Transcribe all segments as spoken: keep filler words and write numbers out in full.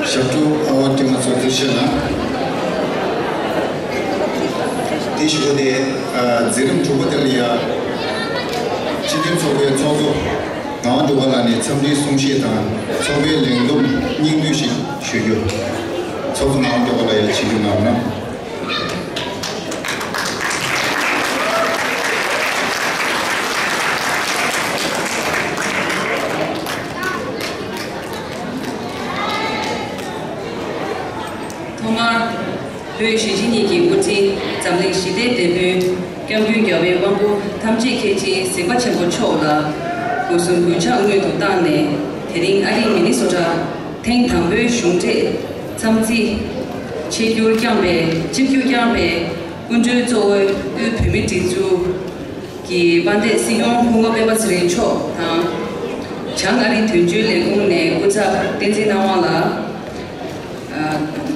ཞབས་དྲུང་ཨ་ཝ་ཀྲི་མ་ཚོགས་གཙོས་བཤད་ན། དེ་ཞུ་སྟེ། འཛིན་རིམ་དྲུག་པ་དེ་ལ་ཡ། སྤྱི་མཐུན་ཚོགས་པའི་ཚོགས་གཙོ་ངག་དབང་སྒྲོལ་དཀར་ལགས་ནས་འཚམས་འདྲིའི་གསུང་བཤད་དང་ཚོགས་པའི་ལས་བསྡོམས་སྙིང་བསྡུས་ཤིག་ཞུ་རྒྱུ། ཚོགས་གཙོ་ངག་དབང་སྒྲོལ་དཀར་ལགས་ཡ་ཆིབས་བསྒྱུར་གནང་རོགས་གནང་། ཐོག་མར། བོད་གཞིས་བྱེས་གཉིས་ཀྱི་དབུ་ཁྲིད། འཛམ་གླིང་ཞི་བདེའི་དེད་དཔོན། སྐྱབས་མགོན་རྒྱལ་བའི་དབང་པོ་ཐམས་ཅད་མཁྱེན་ཅིང་གཟིགས་པ་ཆེན་པོ་མཆོག་ལ་སྒོ་གསུམ་གུས་ཕྱག་སྔོན་དུ་བཏང་ནས། དེ་རིང་ཨ་རིའི་མི་ནི་སོ་ཊ་ཐེངས་དང་པོའི་གཞུང་འབྲེལ་འཚམས་གཟིགས་ཆིབས་བསྒྱུར་བསྐྱངས་པའི་ཆིབས་བསྒྱུར་བསྐྱངས་པའི་སྐུ་མགྲོན་གཙོ་བོའི་དབུས་བོད་མིའི་སྒྲིག་འཛུགས་ཀྱི་དཔལ་ལྡན་སྲིད་སྐྱོང་སྐུ་ངོ་སྤེན་པ་ཚེ་རིང་མཆོག་དང་། བྱང་ཨ་རིའི་དོན་གཅོད་ལས་ཁུངས་ནས་སྐུ་ཚབ་བསྟན་འཛིན་སྣང་བ་ལགས།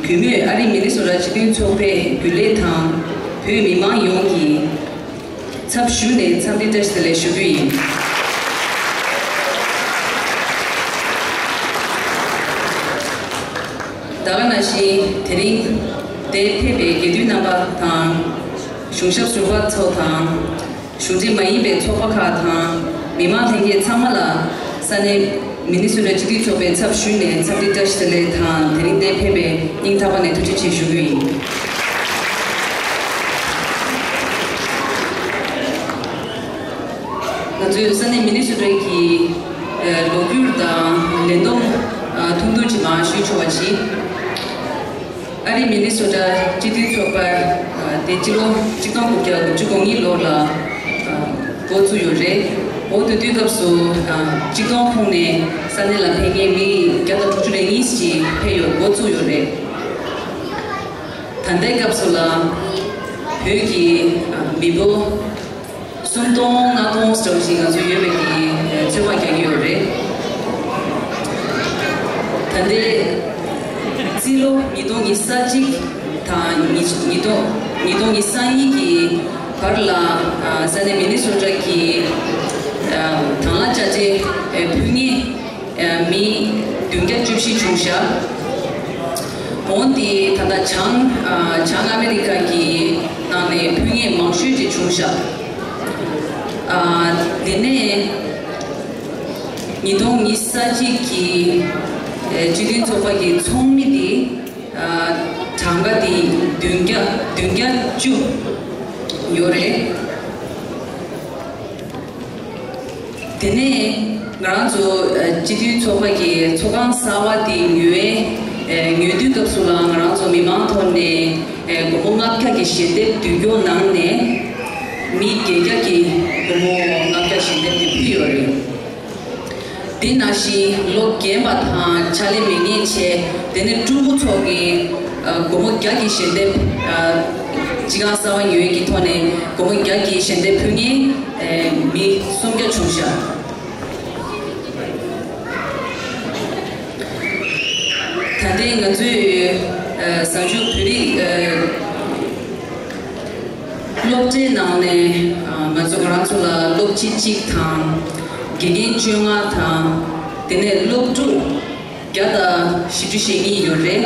གུས་མོས་ཨ་རིའི་མི་ནི་སོ་ཊ་སྤྱི་མཐུན་ཚོགས་པའི་རྒྱུན་ལས་དང་བོད་མི་མང་ཡོངས་ཀྱི་ཚབ་ཞུས་ནས་འཚམས་འདྲི་བཀྲ་ཤིས་བདེ་ལེགས་ཞུ་རྒྱུ་ཡིན། ད་ག་ནང་བཞིན་དེ་རིང་འདིར་ཕེབས་པའི་དགེ་འདུན་རྣམ་པ་དང་། གཞུང་ཞབས་ཟུར་པ་ཚོ་དང་། གཞུང་འབྲེལ་མ་ཡིན་པའི་ཚོགས་པ་ཁག་དང་། མི་མང་ལྷན་རྒྱས་ཚང་མ་ལ་ས་གནས་མི་ནི་སོ་ཊ་སྤྱི་མཐུན་ཚོགས་པའི་ཚབ་ཞུས་ནས་འཚམས་འདྲི་བཀྲ་ཤིས་བདེ་ལེགས་དང་། དེ་རིང་འདིར་ཕེབས་པའི་སྙིང་ཐག་པ་ནས་ཐུགས་རྗེ་ཆེ་ཞུ་རྒྱུ་ཡིན། ང་ཚོའི་ས་གནས་མི་ནི་སོ་ཊ་གི་ལོ་རྒྱུས་དང་ལས་བསྡོམས་ཐུང་ཐུང་ཅིག་མར་ཞུས་ཆོག་པ་ཞིག་ཨ་རིའི་མི་ནི་སོ་ཊ་སྤྱི་མཐུན་ཚོགས་པ་དེ་སྤྱི་ལོ་གཅིག་སྟོང་དགུ་བརྒྱ་དགུ་བཅུ་གོ་གཉིས་ལོ་ལ་འགོ་བཙུགས་ཡོད་རེད། འོ་དེ་དུས་སྐབས་སུ་གཅིག་སྟོང་ཁོངས་ནས་ས་གནས་ལ་ཕེབས་མཁན་མི་བརྒྱ་དང་དྲུག་ཅུ་རེ་གཉིས་ཅིག་ཕེབས་ཡོད་འགོ་བཙུགས་ཡོད་རེད། ད་ལྟའི་སྐབས་སུ་ལ་བོད་ཀྱི་མི་འབོར་སུམ་སྟོང་ལྔ་སྟོང་ཙམ་ཞིག་ང་ཚོ་ཡོད་པའི་གི་ཚོད་དཔག་རྒྱག་གི་ཡོད་རེད། ད་ལྟའི་རྩིས་ལོ་ཉིས་སྟོང་ཉི་ཤུ་རྩ་གཅིག་དང་ཉིས་ཉིས་སྟོང་ཉིས་སྟོང་ཉི་ཤུ་རྩ་གཉིས་ཀྱི་བར་ལ་ས་གནས་མི་ནི་སོ་ཊ་གི་དང་བླངས་དཔྱ་ཁྲལ་ཕུལ་མཁན་མི་བདུན་བརྒྱ་བཅུ་བཞི་བྱུང་ཤག་འོན་ཏེ་ད་ལྟ་བྱང་བྱང་ཨ་མེ་རི་ཁ་གི་ནང་ནས་ཕུལ་མཁན་མང་ཤོས་ཅིག་བྱུང་ཤག་དེ་ནས་ཉིས་སྟོང་ཉི་ཤུ་རྩ་གཅིག་གི་སྤྱི་མཐུན་ཚོགས་པ་གི་ཚོགས་མི་དེ་གྲངས་ཀ་དེ་བདུན་བརྒྱ་བདུན་བརྒྱ་བཅུ་ཡོད་རེད། དེ་ནས་ང་རང་ཚོ་སྤྱི་མཐུན་ཚོགས་པ་གི་ཚོགས་ཁང་གསར་པ་དེ་ཉོ་བའི་ཉོ་དུས་སྐབས་སུ་ལ་ང་རང་ཚོ་མི་མང་ཐོག་ནས་སྒོར་མོ་ལྔ་བརྒྱ་གི་ཞལ་འདེབས་བསྡུས་སྐྱོང་གནང་ནས་མི་བརྒྱད་བརྒྱ་གི་སྒོར་མོ་ལྔ་བརྒྱ་ཞལ་འདེབས་དེ་ཕུལ་ཡོད་རེད། དེ་ནང་བཞིན་ལོ་རྒན་པ་དང་ཕྱག་ལས་མེད་མཁན་བྱས། དེ་ནས་ཕྲུ་གུ་ཚོ་གི་སྒོར་མོ་བརྒྱ་གི་ཞལ་འདེབས། སྤྱི་ཁང་གསར་པ་ཉོ་ཡས་ཀྱི་ཐོག་ནས་སྒོར་མོ་བརྒྱ་གི་ཞལ་འདེབས་ཕུལ་མཁན་མི་སུམ་བརྒྱ་བྱུང་ཤག་ད་ལྟའི་ང་ཚོའི་གཟའ་མཇུག་བོད་རིགས་སློབ་གྲྭའི་ནང་ནས་ང་ཚོ་ང་རང་ཚོ་ལ་སློབ་སྤྱི་གཅིག་དང་། དགེ་རྒན་བཅོ་ལྔ་དང་། དེ་ནས་སློབ་ཕྲུག་བརྒྱ་དང་བཞི་བཅུ་ཞེ་གཉིས་ཡོད་རེད།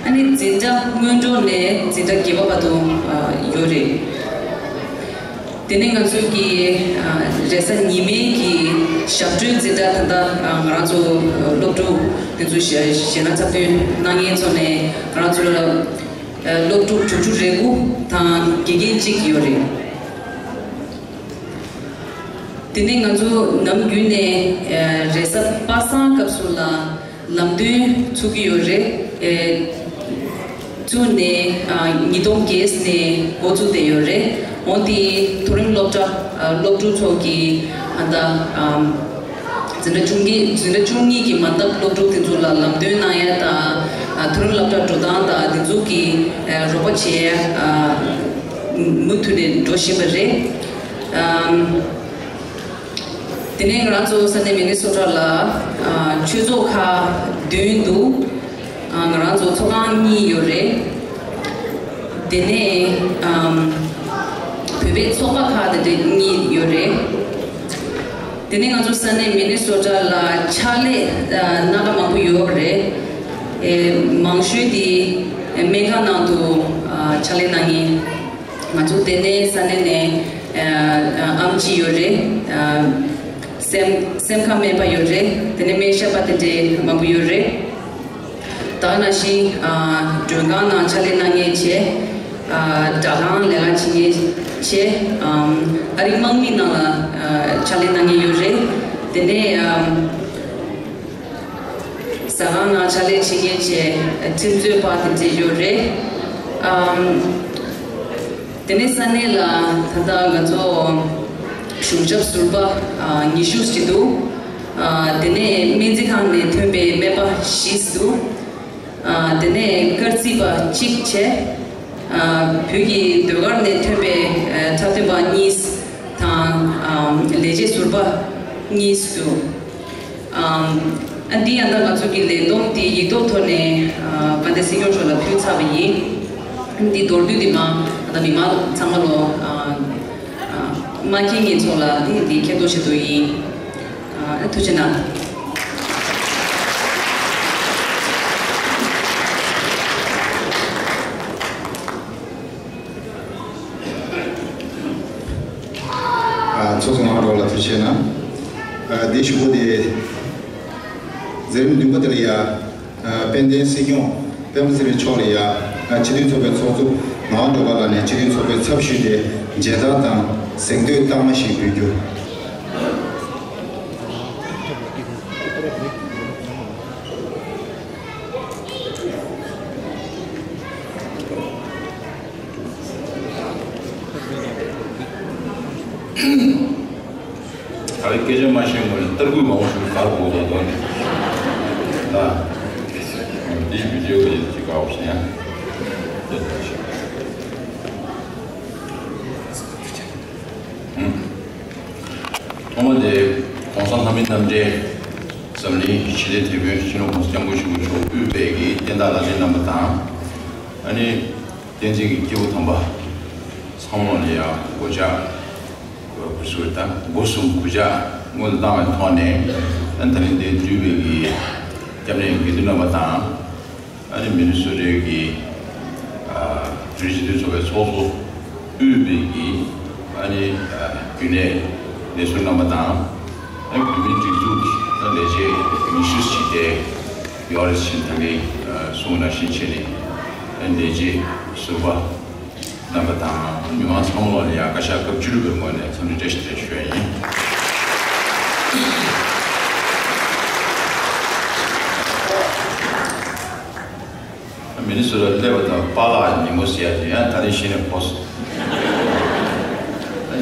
ཨ་ནི་འཛིན་གྲྭ་སྔོན་འགྲོ་ནས་འཛིན་གྲྭ་བརྒྱད་པ་བར་དུ་ཡོད་རེད། དེ་ནས་ང་ཚོ་གི་རེས་གཟའ་ཉི་མའི་གི་ཞབས་བྲོའི་འཛིན་གྲྭ་ད་ལྟ་ང་རང་ཚོ་སློབ་ཕྲུག་དེ་ཚོ་ཞལ་ཞལ་སྣ་འཚམས་འདོན་གནང་མཁན་ཚོ་ནས་ང་རང་ཚོ་ལ་སློབ་ཕྲུག་དྲུག་ཅུ་རེ་དགུ་དང་དགེ་རྒན་གཅིག་ཡོད་རེད། དེ་ནས་ང་ཚོ་ནམ་རྒྱུན་ནས་རེས་གཟའ་པ་སངས་སྐབས་སུ་ལ་ལམ་སྟོན་ཚུགས་ཀྱི་ཡོད་རེད། ཚུགས་ནས་ཉིས་སྟོང་བརྒྱད་ནས་འགོ་བཙུགས་བསྡད་ཡོད་རེད། འོན་ཏེ་མཐོ་རིམ་སློབ་གྲྭ་སློབ་ཕྲུག་ཚོ་གི་ད་འཛིན་གྲྭ་བཅུ་གཉིས་འཛིན་གྲྭ་བཅུ་གཉིས་ཀྱི་མ་འདབ་སློབ་ཕྲུག་དེ་ཚོ་ལ་ལམ་སྟོན་གནང་ཡ་དང་། མཐོ་རིམ་སློབ་གྲྭ་འགྲོ་སྟངས་དང་དེ་ཚོ་གི་རོགས་པ་བྱེད་ཡ་མུ་མཐུད་ནས་འགྲོ་བཞིན་པ་རེད། དེ་ནས་ང་རང་ཚོ་ས་གནས་མི་ནི་སོ་ཊ་ལ་ཆོས་ཚོགས་ཁག་བདུན་འདུག་ང་རང་ཚོ་ཚོགས་ཁང་གཉིས་ཡོད་རེད། དེ་ནས་བོད་པའི་ཚོགས་པ་ཁག་དེ་འདྲ་གཉིས་ཡོད་རེད། དེ་ནས་ང་ཚོ་ས་གནས་མི་ནི་སོ་ཊ་ལ་ཕྱག་ལས་སྣ་ཁ་མང་པོ་ཡོད་རེད། ཨེ། མང་ཤོས་དེ་སྨན་ཁང་ནང་དུ་ཨ་ཕྱག་ལས་གནང་མཁན། ང་ཚོ་དེ་ནས་ས་གནས་ནས་ཨ་ཨམ་ཆི་ཡོད་རེད། ཨ་སེམས་སེམས་ཁམས་སྨན་པ་ཡོད་རེད། དེ་ནས་སྨན་ཞབས་པ་དེ་འདྲའི་མང་པོ་ཡོད་རེད། ད་ག་ནང་བཞིན་ཨ་མགྲོན་ཁང་ནང་ཕྱག་ལས་གནང་མཁན་བྱས། ཨ་སྦྲག་ཁང་ལས་ཀ་བྱེད་མཁན་བྱས། ཨམ་ཨ་རིའི་དམག་མི་ནང་ལ་ཨ་ཕྱག་ལས་གནང་མཁན་ཡོད་རེད། དེ་ནས་ཨམ་ཟ་ཁང་ནང་ཕྱག་ལས་བྱེད་མཁན་བྱས། ཁྲིམས་རྩོད་པ་དེ་འདྲ་ཡོད་རེད། ཨམ་དེ་ནས་ས་གནས་ལ་ད་ལྟ་ང་ཚོ་གཞུང་ཞབས་ཟུར་པ་ཨ་ཉི་ཤུ་ཅིག་འདུག་ཨ་དེ་ནས་སྨན་རྩིས་ཁང་ནས་ཐོན་པའི་སྨན་པ་བཞི་འདུག་ཨ་དེ་ནས་སྐར་རྩིས་པ་གཅིག་བྱས། ཨ་བོད་ཀྱི་ཟློས་གར་ནས་ཐོན་པའི་ཨ་འཁྲབ་སྟོན་པ་གཉིས་དང་ཨ་ལས་བྱེད་ཟུར་པ་གཉིས་འདུག་ཨ་འདི་ཡང་ད་ང་ཚོ་གི་ལས་བསྡོམས་དེ་ཡིག་ཐོག་ཐོག་ནས་ཨ་དཔལ་ལྡན་སྲིད་སྐྱོང་མཆོག་ལ་ཕུལ་ཚར་བ་ཡིན། འདི་མདོར་བསྡུས་འདི་མ་ད་ལྟ་མི་མང་ཚང་མ་ལོ་ཨ་ཨ་མ་མཁྱེན་མཁན་ཚོ་ལ་འདི་འདི་མཁྱེན་རྟོགས་བྱེད་དུ་ཡིན། ཨ་ཐུགས་རྗེ་གནང་། ཨ་ཚོགས་གཙོ་ངག་དབང་ལགས་ལ་ཐུགས་རྗེ་གནང་། ཨ་དེའི་གཞུག་གུ་དེ་མཛད་རིམ་བདུན་པ་དེ་ལ་ཡ། ཨ་དཔལ་ལྡན་སྲིད་སྐྱོང་སྤེན་པ་ཚེ་རིང་མཆོག་ལ་ཡ། ཨ་སྤྱི་མཐུན་ཚོགས་པའི་ཚོགས་གཙོ་ངག་དབང་སྒྲོལ་དཀར་ལགས་ནས་སྤྱི་མཐུན་ཚོགས་པའི་ཚབ་ཞུས་ཏེ་མཇལ་དར་དང་གཟེངས་བསྟོད་རྟགས་མ་ཞིག་འབུལ་རྒྱུ། ད་རེས་སྐད་ཆ་མ་བཤད་སྔོན་ནས་ཏར་སྐུད་མང་པོ་ཞིག་གར་དགོས་དོ་དོན་ལ། འདི་བི་ཌིའོ་གི་ཅིག་དགའ་བོ་ཞིག་ཡང་། ཐོག་མ་དེ་༸གོང་ས་ལྷ་མིའི་རྣམ་འདྲེན་འཛམ་གླིང་ཞི་བདེ་དེད་དཔོན་སྤྱི་ནོར་༸གོང་ས་༸སྐྱབས་མགོན་ཆེན་པོ་མཆོག་དབུས་པའི་གི་བསྟན་བདག་བླ་ཆེན་རྣམ་པ་དང་། ཨ་ནི། བསྟན་འཛིན་གྱི་སྐྱེས་བུ་དམ་པ་ཚང་མ་ལ་ཡང་སྒོ་ལྕགས་སྒོ་གསུམ་དང་སྒོ་གསུམ་གུས་ཕྱག་སྔོན་དུ་བཏང་བའི་ཐོག་ནས། ཨ་ནི་ད་རིང་འདིར་འདུས་པའི་གི་སྐྱབས་གནས་དགེ་འདུན་རྣམ་པ་དང་། ཨ་ནི་མི་ནི་སོ་ཊའི་གི་ཨ་བོད་རིགས་སྤྱི་མཐུན་ཚོགས་པའི་ཚོགས་གཙོ་དབུས་པའི་གི་ཨ་ནི་ཨ་རྒྱུན་ལས་ལས་ཟུར་རྣམ་པ་དང་། ཨ་ནི་བོད་མིའི་སྒྲིག་འཛུགས་ཀྱི་ཨ་ལས་བྱེད་ཉི་ཤུ་ཞིག་དེ་ཡོད་རེད་ཕྱིན། ད་གིན་ཨ་གསུངས་ནང་བཞིན་བྱས་ནས་ཨ་ནི་ལས་བྱེད་ཟུར་པ་རྣམ་པ་དང་མི་མང་ཚང་མ་ལ་ཡང་བཀའ་ཤག་སྐབས་བཅུ་དྲུག་པའི་ངོས་ནས་འཚམས་འདྲི་བཀྲ་ཤིས་བདེ་ལེགས་ཞུ་ཡ་ཡིན། མི་ནི་སུ་ར་སླེབས་པ་དང་པཱ་ལགས་ཉིན་མོ་ཟེར་ཡ་དེ་ཡང་ད་རིང་གཞི་ནས་གོ་སོང་།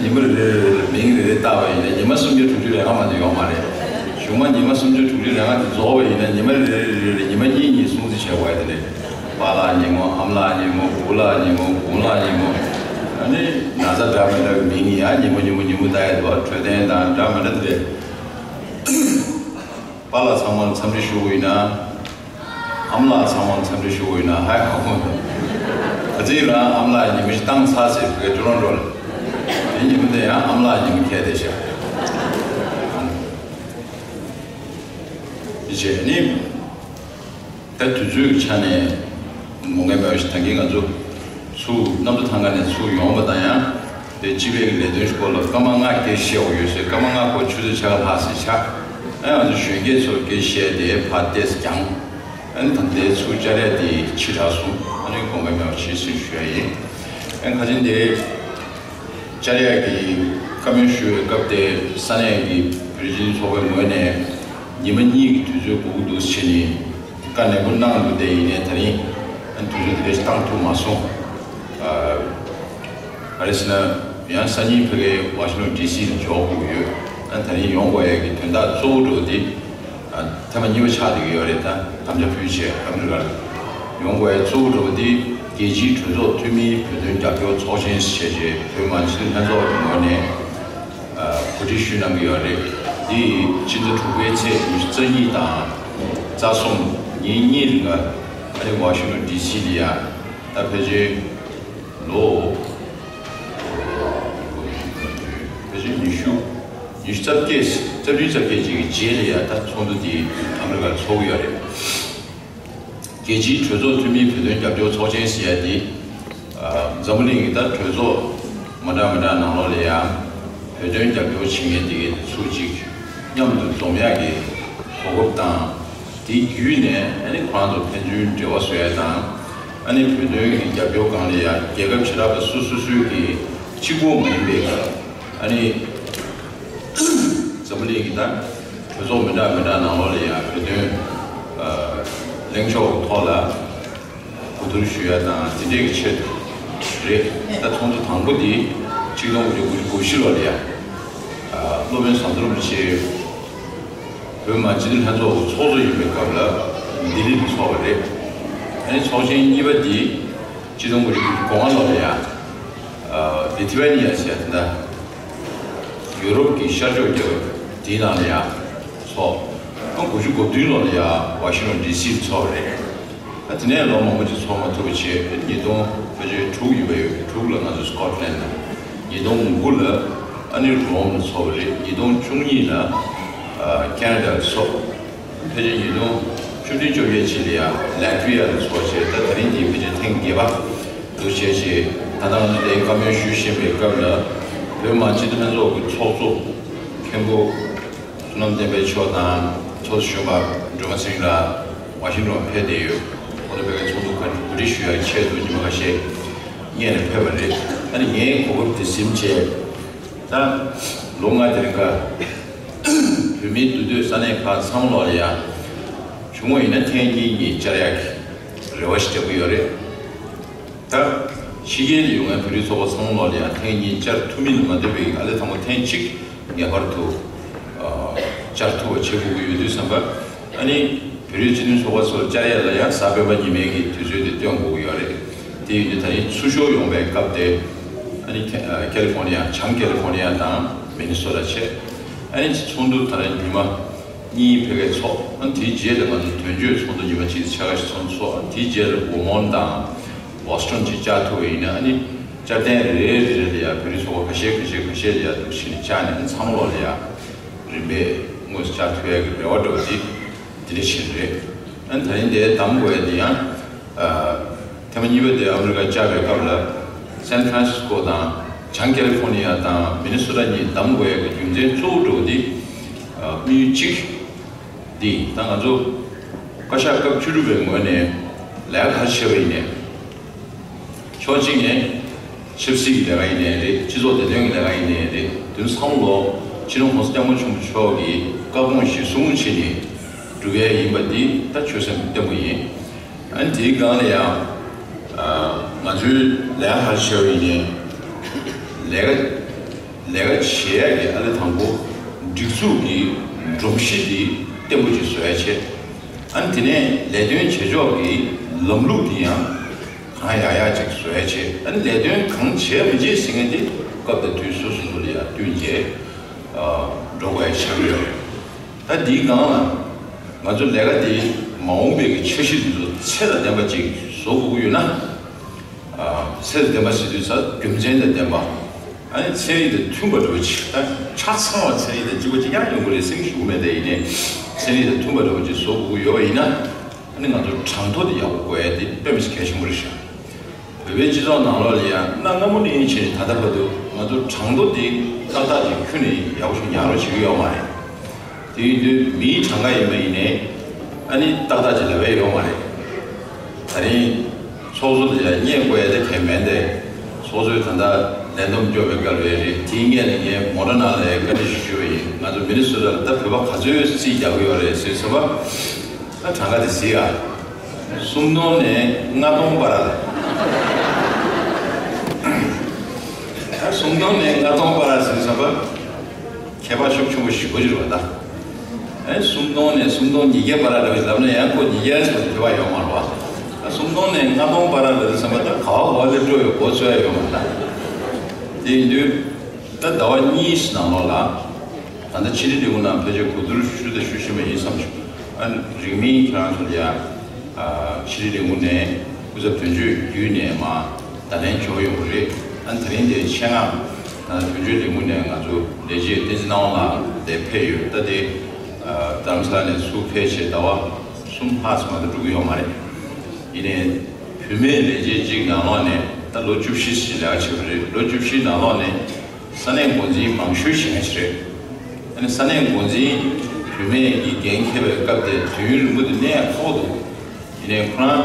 ཉིན་མོ་རེ་རེ་རེ་རེ་མིང་རེ་རེ་བཏགས་པ་ཡིན་ན་ཉི་མ་སུམ་ཅུ་དྲུག་ཅུ་རེ་ལྔ་མ་གཏོགས་ཡོད་མ་རེད། གཞུག་མ་ཉི་མ་སུམ་ཅུ་དྲུག་ཅུ་རེ་ལྔ་དེ་རྫོགས་པ་ཡིན་ན་ཉི་མ་རེ་རེ་རེ་རེ་ཉི་མ་གཉིས་གཉིས་སྲུང་བརྩི་བྱས་པ་ཡིན་ན། པཱ་ལགས་ཉིན་མོ། ཨ་མ་ལགས་ཉིན་མོ། བུ་ལགས་ཉིན་མོ། བུ་ལགས་ཉིན་མོ། ཨ་ནི་ན་ཚ་འདྲ་མི་འདྲ་གི་མིང་ཡང་ཉིན་མོ་ཉིན་མོ་ཉིན་མོ་བཏགས་ཡོད་པ། འཕྲོད་བསྟེན་དང་འདྲ་མི་འདྲ་དེ་རེད། པཱ་ལགས་ཚང་མར་འཚམས་འདྲི་ཞུ་དགོས་ཡིན་ན། ཨ་མ་ལགས་ཚང་མར་འཚམས་འདྲི་ཞུ་དགོས་ཡིན་ན་ཧའི་ཧ་གོ་འདུག་ག་ཚོད་ཡིན་ན་ཨ་མ་ལགས་ཉིན་མོ་ཞིག་བཏང་ཚར་ཟེར་བའི་ཀྲོ་རོན་ཀྲོ་ལ། དེ་ཉིན་མོ་དེ་ཡང་ཨ་མ་ལགས་ཉིན་མོ་ཁེལ་བསྡད་ཤག་དེ་བྱས་ནི། ད་དུས་ཚོད་ཀྱི་ཆ་ནས་ངོ་མ་མེད་པ་ཞིག་ད་གིན་ང་ཚོ་ཚུར་གནམ་གྲུ་ཐང་ག་ནས་ཚུར་ཡོང་བ་དང་ཡང་། དེ་སྤྱི་པའི་གི་ལས་དོན་སྐོར་ལ་སྐར་མ་ལྔ་སྐད་བཤད་དགོས་ཡོད་ཟེར། སྐར་མ་ལྔ་འཁོར་ཆུ་ཚོད་ཕྱེད་ཀ་ལྷག་ཙམ་ཆགས། ཨ་ང་ཚོ་གཞོན་སྐྱེས་ཚོར་སྐད་བཤད་དེ་ཕར་ཏོག་ཙམ་བསྐྱངས། ཨ་ནི་ད་ལྟའི་ཚུར་བཅར་ཡ་དེ་ཕྱི་དྲགས་སོང་། ཨ་ནི་དགོངས་པ་མེད་པ་བྱས་ཟིན་ཞུ་ཡ་ཡིན། ཨ་ནི་ཁ་ཆེན་དེ་བཅར་ཡ་གི་བཀའ་མོལ་ཞུ་བའི་སྐབས་དེ་ས་གནས་ཀྱི་བོད་རིགས་སྤྱི་མཐུན་ཚོགས་པའི་ངོས་ནས་ཉི་མ་གཉིས་ཀྱི་དུས་ཚོད་དགོས་ཀྱི་འདུག་ཟེར་ནས་བཀའ་ནན་པོ་གནང་འདུག་དེ་ཡིན་ནའི་ད་རིང་ཨ་ནི་དུས་ཚོད་དེ་འདྲ་ཞིག་བཏང་ཐུབ་མ་སོང་། ཨ། ག་རེ་ཟེར་ན། ཡང་སང་ཉིན་ཕ་གིར་ཝ་ཤིང་ཊོན་ཌི་སི་ལ་འབྱོར་དགོས་ཀྱི་ཡོད། ཨ་ད་རིང་ཡོང་དགོས་ཡས་ཀྱི་དོན་དག་གཙོ་བོ་འདྲ་བོ་དེ། ཨ་ཐེངས་མ་གཉིས་པ་ཆགས་བསྡད་ཀྱི་ཡོད་རེད། ད་དམ་བཅའ་ཕུལ་བྱས་ཨ་མི་རི་ཀར་ཡོང་དགོས་ཡས་གཙོ་བོ་འདྲ་བོ་དེ། རྒྱལ་སྤྱིའི་གྲོས་ཚོགས་འཐུས་མིའི་བོད་དོན་རྒྱབ་སྐྱོར་ཚོགས་ཆེན་ཞེས་བྱས་བོད་མི་མང་སྤྱི་འཐུས་ལྷན་ཚོགས་ཀྱི་ངོས་ནས་ཨ་གོ་སྒྲིག་ཞུས་གནང་གི་ཡོད་རེད། འདི་ཕྱི་ཟླ་དྲུག་པའི་ཚེས་ཉི་ཤུ་རྩ་གཉིས་དང་རྩ་གསུམ་ཉིན་གཉིས་རིང་ལ་ཨ་རི་ཝ་ཤིང་ཊོན་ཌི་སི་ལ་ཡ། ད་ཕལ་ཆེར་ལོ་ཕལ་ཆེར་ཉི་ཤུ་ཉི་ཤུ་རྩ་བརྒྱད་རྩ་བདུན་རྩ་བརྒྱད་ཅིག་གི་རྗེས་ལ་ཡ་ད་ཚོགས་འདུ་དེ་ཨ་མི་རི་ཀར་ཚོགས་ཀྱི་ཡོད་རེད། རྒྱལ་སྤྱིའི་གྲོས་ཚོགས་འཐུས་མིའི་བོད་དོན་རྒྱབ་སྐྱོར་ཚོགས་ཆེན་ཟེར་ཡ་འདི། ཨ། འཛམ་བུ་གླིང་གི་ད་གྲོས་ཚོགས་མ་འདྲ་མི་འདྲ་ནང་ལོགས་ལ་ཡང་བོད་དོན་རྒྱབ་སྐྱོར་བྱེད་མཁན་དེ་གའི་ཚུགས་གཅིག་མཉམ་དུ་འཛོམས་ཡག་གི་གོ་སྐབས་དང་། དེ་བརྒྱུད་ནས་ཨ་ནི་ཁོ་རང་ཚོ་ཕན་ཚུན་འབྲེལ་བ་བཟོ་ཡ་དང་། ཨ་ནི་བོད་དོན་གྱི་རྒྱབ་སྐྱོར་སྒང་ལ་ཡང་རྒྱལ་ཁབ་བྱེ་བྲག་པ་སོ་སོ་སོའི་གི་གཅིག་པོ་མ་ཡིན་པའི་ཨ་ནི་འཛམ་བུ་གླིང་གི་ད་གྲོས་ཚོགས་མི་འདྲ་མི་འདྲ་ནང་ལོགས་ལ་ཡང་བོད་དོན་ཨ་ལྷན་ཚོགས་ཐོག་ལ་གོ་བསྡུར་ཞུ་ཡ་དང་དེ་འདྲའི་གི་ཆེད་དུ་རེད། ད་ཚོགས་འདུ་དང་པོ་འདི་ཆིག་སྟོང་དགུ་བརྒྱ་དགུ་བཅུ་གོ་བཞི་ལོ་ལ་ཡ། ཨ། སློབ་དཔོན་ཟམ་གདོང་རིན་པོ་ཆེ་བོད་མི་མང་སྤྱི་འཐུས་ལྷན་ཚོགས་ཀྱི་ཚོགས་གཙོ་ཡིན་པའི་སྐབས་ལ་ལྡི་ལི་དུ་ཚོགས་པ་རེད། ཨ་ནི་ཚོགས་ཆེན་གཉིས་པ་འདི་ཆིག་སྟོང་དགུ་བརྒྱ་དགུ་བཅུ་གོ་ལྔ་ལོ་ལ་ཡ། ཨ། ལི་ཐི་ཝེ་ནི་ཡ་ཟེར་ཡ་དེ་འདྲ། ཡུ་རོབ་ཀྱི་ཤར་ཕྱོགས་རྒྱལ་ཁབ་དེའི་ནང་ལ་ཡ་ཚོགས། ཨ། དགུ་བཅུ་གོ་བདུན་ལོ་ལ་ཡ་ཝ་ཤིང་ཊོན་ཌི་སི་དུ་ཚོགས་པ་རེད། ཨ། དེ་ནས་ལོ་མང་པོ་ཅིག་ཚོགས་མ་ཐུབ་པ་བྱས། ཉིས་སྟོང་ཕལ་ཆེར་དྲུག་ཡིན་པ་ཡོད། དྲུག་ལ་ང་ཚོ་སི་ཀོཊ་ལན་ལ། ཉིས་སྟོང་དགུ་ལ་ཨ་ནི་རོམ་ལ་ཚོགས་པ་རེད། ཉིས་སྟོང་བཅུ་གཉིས་ལ་ཨ་ཁེ་ན་ཌ་ལ་ཚོགས། ཕལ་ཆེར་ཉིས་སྟོང་བཅུ་བདུན་བཅོ་བརྒྱད་ཅིག་ལ་ཡང་ལེ་ཊ་ཝི་ཡ་ལ་ཚོགས་བྱས། ད་ད་རིང་འདི་ཕལ་ཆེར་ཐེངས་བརྒྱད་པ་འདུག་བྱས་བྱས། ད་ལྟ་ང་ཚོ་འདིར་བཀའ་མོལ་ཞུ་བཞིན་པའི་སྐབས་ལ་བོད་མི་མང་སྤྱི་འཐུས་ལྷན་ཚོགས་ཀྱི་ཚོགས་གཙོ་མཁན་པོ་བསོད་ནམས་བསྟན་འཕེལ་མཆོག་དང་ཚོགས་གཙོ་གཞོན་པ་སྒྲོལ་མ་ཚེ་རིང་ལགས་ཝ་ཤིང་ཊོན་ཕེབས་བསྡད་ཡོད། ཁོང་ཚོ་བོད་པའི་ཚོགས་འདུ་ག་གོ་སྒྲིག་ཞུ་ཡག་ཆེད་དུ་ཉི་མ་ཁ་ཤས་སྔོན་ནས་ཕེབས་པ་རེད། ཨ་ནི་ངས་གོ་སྐབས་དེ་ཟིན་བྱས། ད་ལོ་ལྔ་དེ་རིང་ཀ་བོད་མིའི་འདུས་སྡོད་ས་གནས་ཁག་ཚང་མ་ལོག་ལ་ཡ་བྱུང་བ་ཡིན་ན་ཐེངས་གཉིས་གཉིས་བཅར་ཡག་གི་རེ་བ་ཞིག་བརྒྱབ་ཀྱི་ཡོད་རེད། ད་ཕྱི་རྒྱལ་ལ་ཡོད་མཁན་བོད་རིགས་ཚོགས་པ་ཚང་མ་ལོག་ལ་ཡ་ཐེངས་གཉིས་བཅར་ཐུབ་མིན་ལ་མ་ལྟོས་པའི་ཨ་ལས་དང་པོ་ཐེངས་གཅིག་ངེས་པར་དུ་ཨ་བཅར་ཐུབ་པ་བྱེད་དགོས་ཀྱི་ཡོད་དུས་ཙམ་པ། ཨ་ནི་བོད་རིགས་སྤྱི་མཐུན་ཚོགས་པ་ཚོར་བཅར་ཡ་ལ་ཡང་གཟའ་སྤེན་པ་ཉི་མའི་གི་དུས་ཚོད་དེ་སྟོན་དགོས་ཀྱི་ཡོད་རེད། དེ་ཡིན་དུས་ད་རིང་ཚུར་ཤོག་ཡོང་བའི་སྐབས་དེ་ཨ་ནི་ཁེ་ཨ་ཁ་ལི་ཧྥོ་ནི་ཡ། བྱང་ཁ་ལི་ཧྥོ་ནི་ཡ་དང་མི་ནི་སོ་ཊ་བྱས། ཨ་ནི་ཚོགས་འདུ་ད་རིང་ཉི་མ་གཉིས་ཕ་གིར་ཚོགས། ཨ་ནི་དེའི་རྗེས་ལ་ང་ཚོ་དོན་གཅོད་ཚོགས་འདུ་ཉི་མ་གཅིག་ཕྱེད་ཀ་ཞིག་ཚོགས་ཚོགས། ཨ་ནི་དེའི་རྗེས་ལ་ཝར་མོན་དང་བྷོ་སི་ཊོན་ཅིག་བཅར་ཐུབ་པ་ཡིན་ན། ཨ་ནི་བཅར་ཐེངས་རེ་རེ་རེ་ལ་ཡ་བོད་རིགས་ཚོགས་པ་ཁ་ཤས་ཁ་ཤས་ཁ་ཤས་ལ་ཡ་འདུག་ཕྱིན་ནས་བཅར་ནས། ཨ་ནི་ཚང་མ་ལོག་ལ་ཡ་རིམ་པས་དངོས་སུ་བཅར་ཐུབ་ཡ་གི་རེ་བ་འདྲ་བོ་དེ་འདི་འདྲ་ཞིག་རེད། ཨ་ནི་ད་རིང་འདིར་གདམ་དགོས་ཡ་དེ་ཡང་། ཨ། ཐེངས་མ་གཉིས་པ་དེ་ཨ་མི་རི་ཀ་བཅར་བའི་སྐབས་ལ་སན་ཧྥ་རན་སིས་ཀོ་དང་བྱང་ཁ་ལི་ཧྥོ་ནི་ཡ་དང་མི་ནི་སོ་ཊ་གཉིས་གདམ་དགོས་ཡ་གི་རྒྱུ་མཚན་གཙོ་བོ་འདྲ་བོ་དེ། ཨ། དམིགས་ཡུལ་གཅིག་འདི་ད་ང་ཚོ་བཀའ་ཤག་སྐབས་བཅུ་དྲུག་པའི་ངོས་ནས་ལས་ཀ་ག་རེ་བྱས་པ་ཡིན་ནའི། ཕྱོགས་གཅིག་ནས་ཆབ་སྲིད་ཀྱི་ལས་ཀ་ཡིན་ནའི་རེད། སྤྱི་ཚོགས་བདེ་དོན་གྱི་ལས་ཀ་ཡིན་ནའི་རེད། དེ་ཚང་མ་ལོག་སྤྱི་ནོར་༸གོང་ས་༸སྐྱབས་མགོན་ཆེན་པོ་མཆོག་གི་བཀའ་དགོངས་གཞིར་བཟུང་བྱས་ནས་སྒྲུབ་ཡ་ཡིན་པ་འདི་ད་ཆོད་སེམས་བརྟན་པོ་ཡིན། ཨ་ནི་དེའི་སྒང་ལ་ཡང་། ཨ། ང་ཚོའི་ལས་ཀ་ག་རེ་བྱས་པ་ཡིན་ནའི། ལས་ཀ་ལས་ཀ་བྱེད་ཡ་གི་ཨ་ལས་དང་པོ་སྒྲིག་འཛུགས་ཀྱི་སྒྲོམ་གཞི་འདི་བརྟན་པོ་ཅིག་བཟོ་ཡ་བྱས། ཨ་ནི་དེ་ནས་ལས་དོན་བྱེད་ཕྱོགས་ཀྱི་ལམ་ལུགས་འདི་ཡང་གང་ཡག་ཡག་ཅིག་བཟོ་ཡ་བྱས། ཨ་ནི་ལས་དོན་གང་བྱས་མི་བྱས་ཟེར་མཁན་དེ་སྐབས་དང་དུས་སོ་སོ་སོ་ལ་ཡང་བསྟུན་བྱས། ཨ། འགྲོ་དགོས་ཡ་ཆགས་ཀྱི་ཡོད་རེད། ད་འདིའི་སྒང་ལ་ང་ཚོ་ལས་ཀ་དེ་མ་འོངས་པའི་གི་འཆར་གཞི་འདི་ཚོ་ཚད་དང་ལྡན་པ་ཅིག་བཟོ་དགོས་ཀྱི་ཡོད་ན། ཨ། ཚད་དང་ལྡན་པ་ཟེར་དུས་ཙང་རྒྱུ་མཚན་དང་ལྡན་པ། ཨ་ནི་ཚན་རིག་དང་མཐུན་པ་འདྲ་བོ་ཅིག་ད་ཆ་ཚང་བ་ཚན་རིག་དང་གཅིག་པ་ཅིག་ཡང་ཡོང་གི་རེད་ཟེར་གྱི་ཞུ་གི་མེད། དེ་ཡིན་ནའི་ཚན་རིག་དང་མཐུན་པ་འདྲ་བོ་ཅིག་བཟོ་དགོས་ཀྱི་ཡོད་པ་ཡིན་ན། ཨ་ནི་ང་ཚོ་གྲངས་ཐོ་དེ་ཡག་པོ་དགོས་ཡ་དེ་དཔེ་མི་སྲིད་གལ་ཆེན་པོ་རེད་ཤག་བོད་པའི་སྤྱི་ཚོགས་ནང་ལོགས་ལ་ཡང་གནའ་སྔ་མོ་ནས་བྱས་ནས་ད་ལྟ་བར་དུ་ང་ཚོ་གྲངས་ཐོ་དེ་ཏག་ཏག་ཅིག་ཁྱོན་ནས་ཡག་པོ་ཞིག་ཉར་རོགས་བྱེད་ཀྱི་ཡོད་མ་རེད། དེ་ཡིན་དུས་མིའི་གྲངས་ཀ་ཡིན་པ་ཡིན་ནའི་ཨ་ནི་ཏག་ཏག་ཅིག་ལབ་ཡ་ཡོད་མ་རེད། ད་རིང་ཚོགས་གཙོ་དེ་ལ་བསྙད་དགོས་ཡ་དེ་གལ་མེད་དེ། ཚོགས་གཙོས་ད་ལྟ་ལས་བསྡོམས་སྐྱོར་བའི་སྐབས་རེད། དེའི་སྔོན་ལ་ངས་མོ་ཊ་ནང་ལ་བཀའ་འདྲི་ཞུ་ཞུ་བ་ཡིན། ང་ཚོ་མི་ནི་སོ་ཊ་ལ་ད་བོད་པ་ག་ཚོད་རྩིས་རྒྱག་གི་ཡོད་རེད་ཟེར་ཙམ་པ། ད་གྲངས་ཀ་དེ་གཟིགས་ཨ། སུམ་སྟོང་ནས་ལྔ་སྟོང་བར་ལ། ད་སུམ་སྟོང་ནས་ལྔ་སྟོང་བར་ལ་ཟེར་ཙམ་པ། ཁྱད་པར་ཤུགས་ཆེན་པོ་ཞིག་འགྲོ་གི་རེད་པ་ད། ཨེ། སུམ་སྟོང་ནས་སུམ་སྟོང་ཉིས་བརྒྱ་བར་ལ་འགྲོ་གི་ལབ་ན་ཡང་ཁོ་ཉིས་བརྒྱ་ཙམ་ཁྱད་པར་ཡོད་མ་རེད་པ། ད་སུམ་སྟོང་ནས་ལྔ་སྟོང་བར་ལ་ཟེར་ཙམ་པ་ད་ག་བ་ག་བ་སླེབས་འགྲོ་ཡོད་མགོ་ཚོད་ཡ་ཡོད་མ་རེད་ད། དེ་ཡིན་དུས་ད་ཟླ་བ་གཉིས་ནང་ལོགས་ལ། ད་ལྟ་ཕྱི་དྲིལ་ལས་ཁུངས་ནང་ཕལ་ཆེར་གོ་བསྡུར་ཞུ་དང་ཞུ་བཞིན་པ་ཡིན་བསམ་བྱུང་། ཨ། རིང་མིན་ཁྱེད་རང་ཚོ་ལ་ཡ། ཨ། ཕྱི་དྲིལ་ལས་ཁུངས་ནས་སྐུ་ཚབ་དོན་གཅོད་བརྒྱུད་ནས་མར་བརྡ་ལན་འབྱོར་ཡོང་གི་རེད། ཨ། དེ་རིང་དེའི་ཆེད་མངགས་ད་དོན་གཅོད་ལས་ཁུངས་ནས་ང་ཚོ་ལས་བྱེད་བསྟན་འཛིན་སྣང་བ་ལགས་དེ་ཕེབས་ཡོད། ད་དེ། ཨ། རྡ་རམ་ས་ལ་ནས་ཚུར་ཕེབས་བྱས་ཟླ་བ་གསུམ་ལྷག་ཙམ་མ་གཏོགས་འགྲོ་གི་ཡོད་མ་རེད། ཡིན་ནའི་བུད་མེད་ལས་བྱེད་ཅིག་ནང་ལོགས་ནས་ད་ལོ་བཅུ་བཞི་ཞིག་ལས་ཀ་བྱས་པ་རེད། ལོ་བཅུ་བཞི་ནང་ལོགས་ནས་ས་གནས་འགོ་འཛིན་མང་ཤོས་བྱེད་མཁན་ཞིག་རེད། ཨ་ནི་ས་གནས་འགོ་འཛིན་བུད་མེད་ཀྱི་འགན་འཁྱེར་བའི་སྐབས་དེ་དུས་ཡུན་རིང་པོ་དེ་གནས་ཡག་ཁག་པོ་འདུག་ཡིན་ནའི་ཁོ་རང་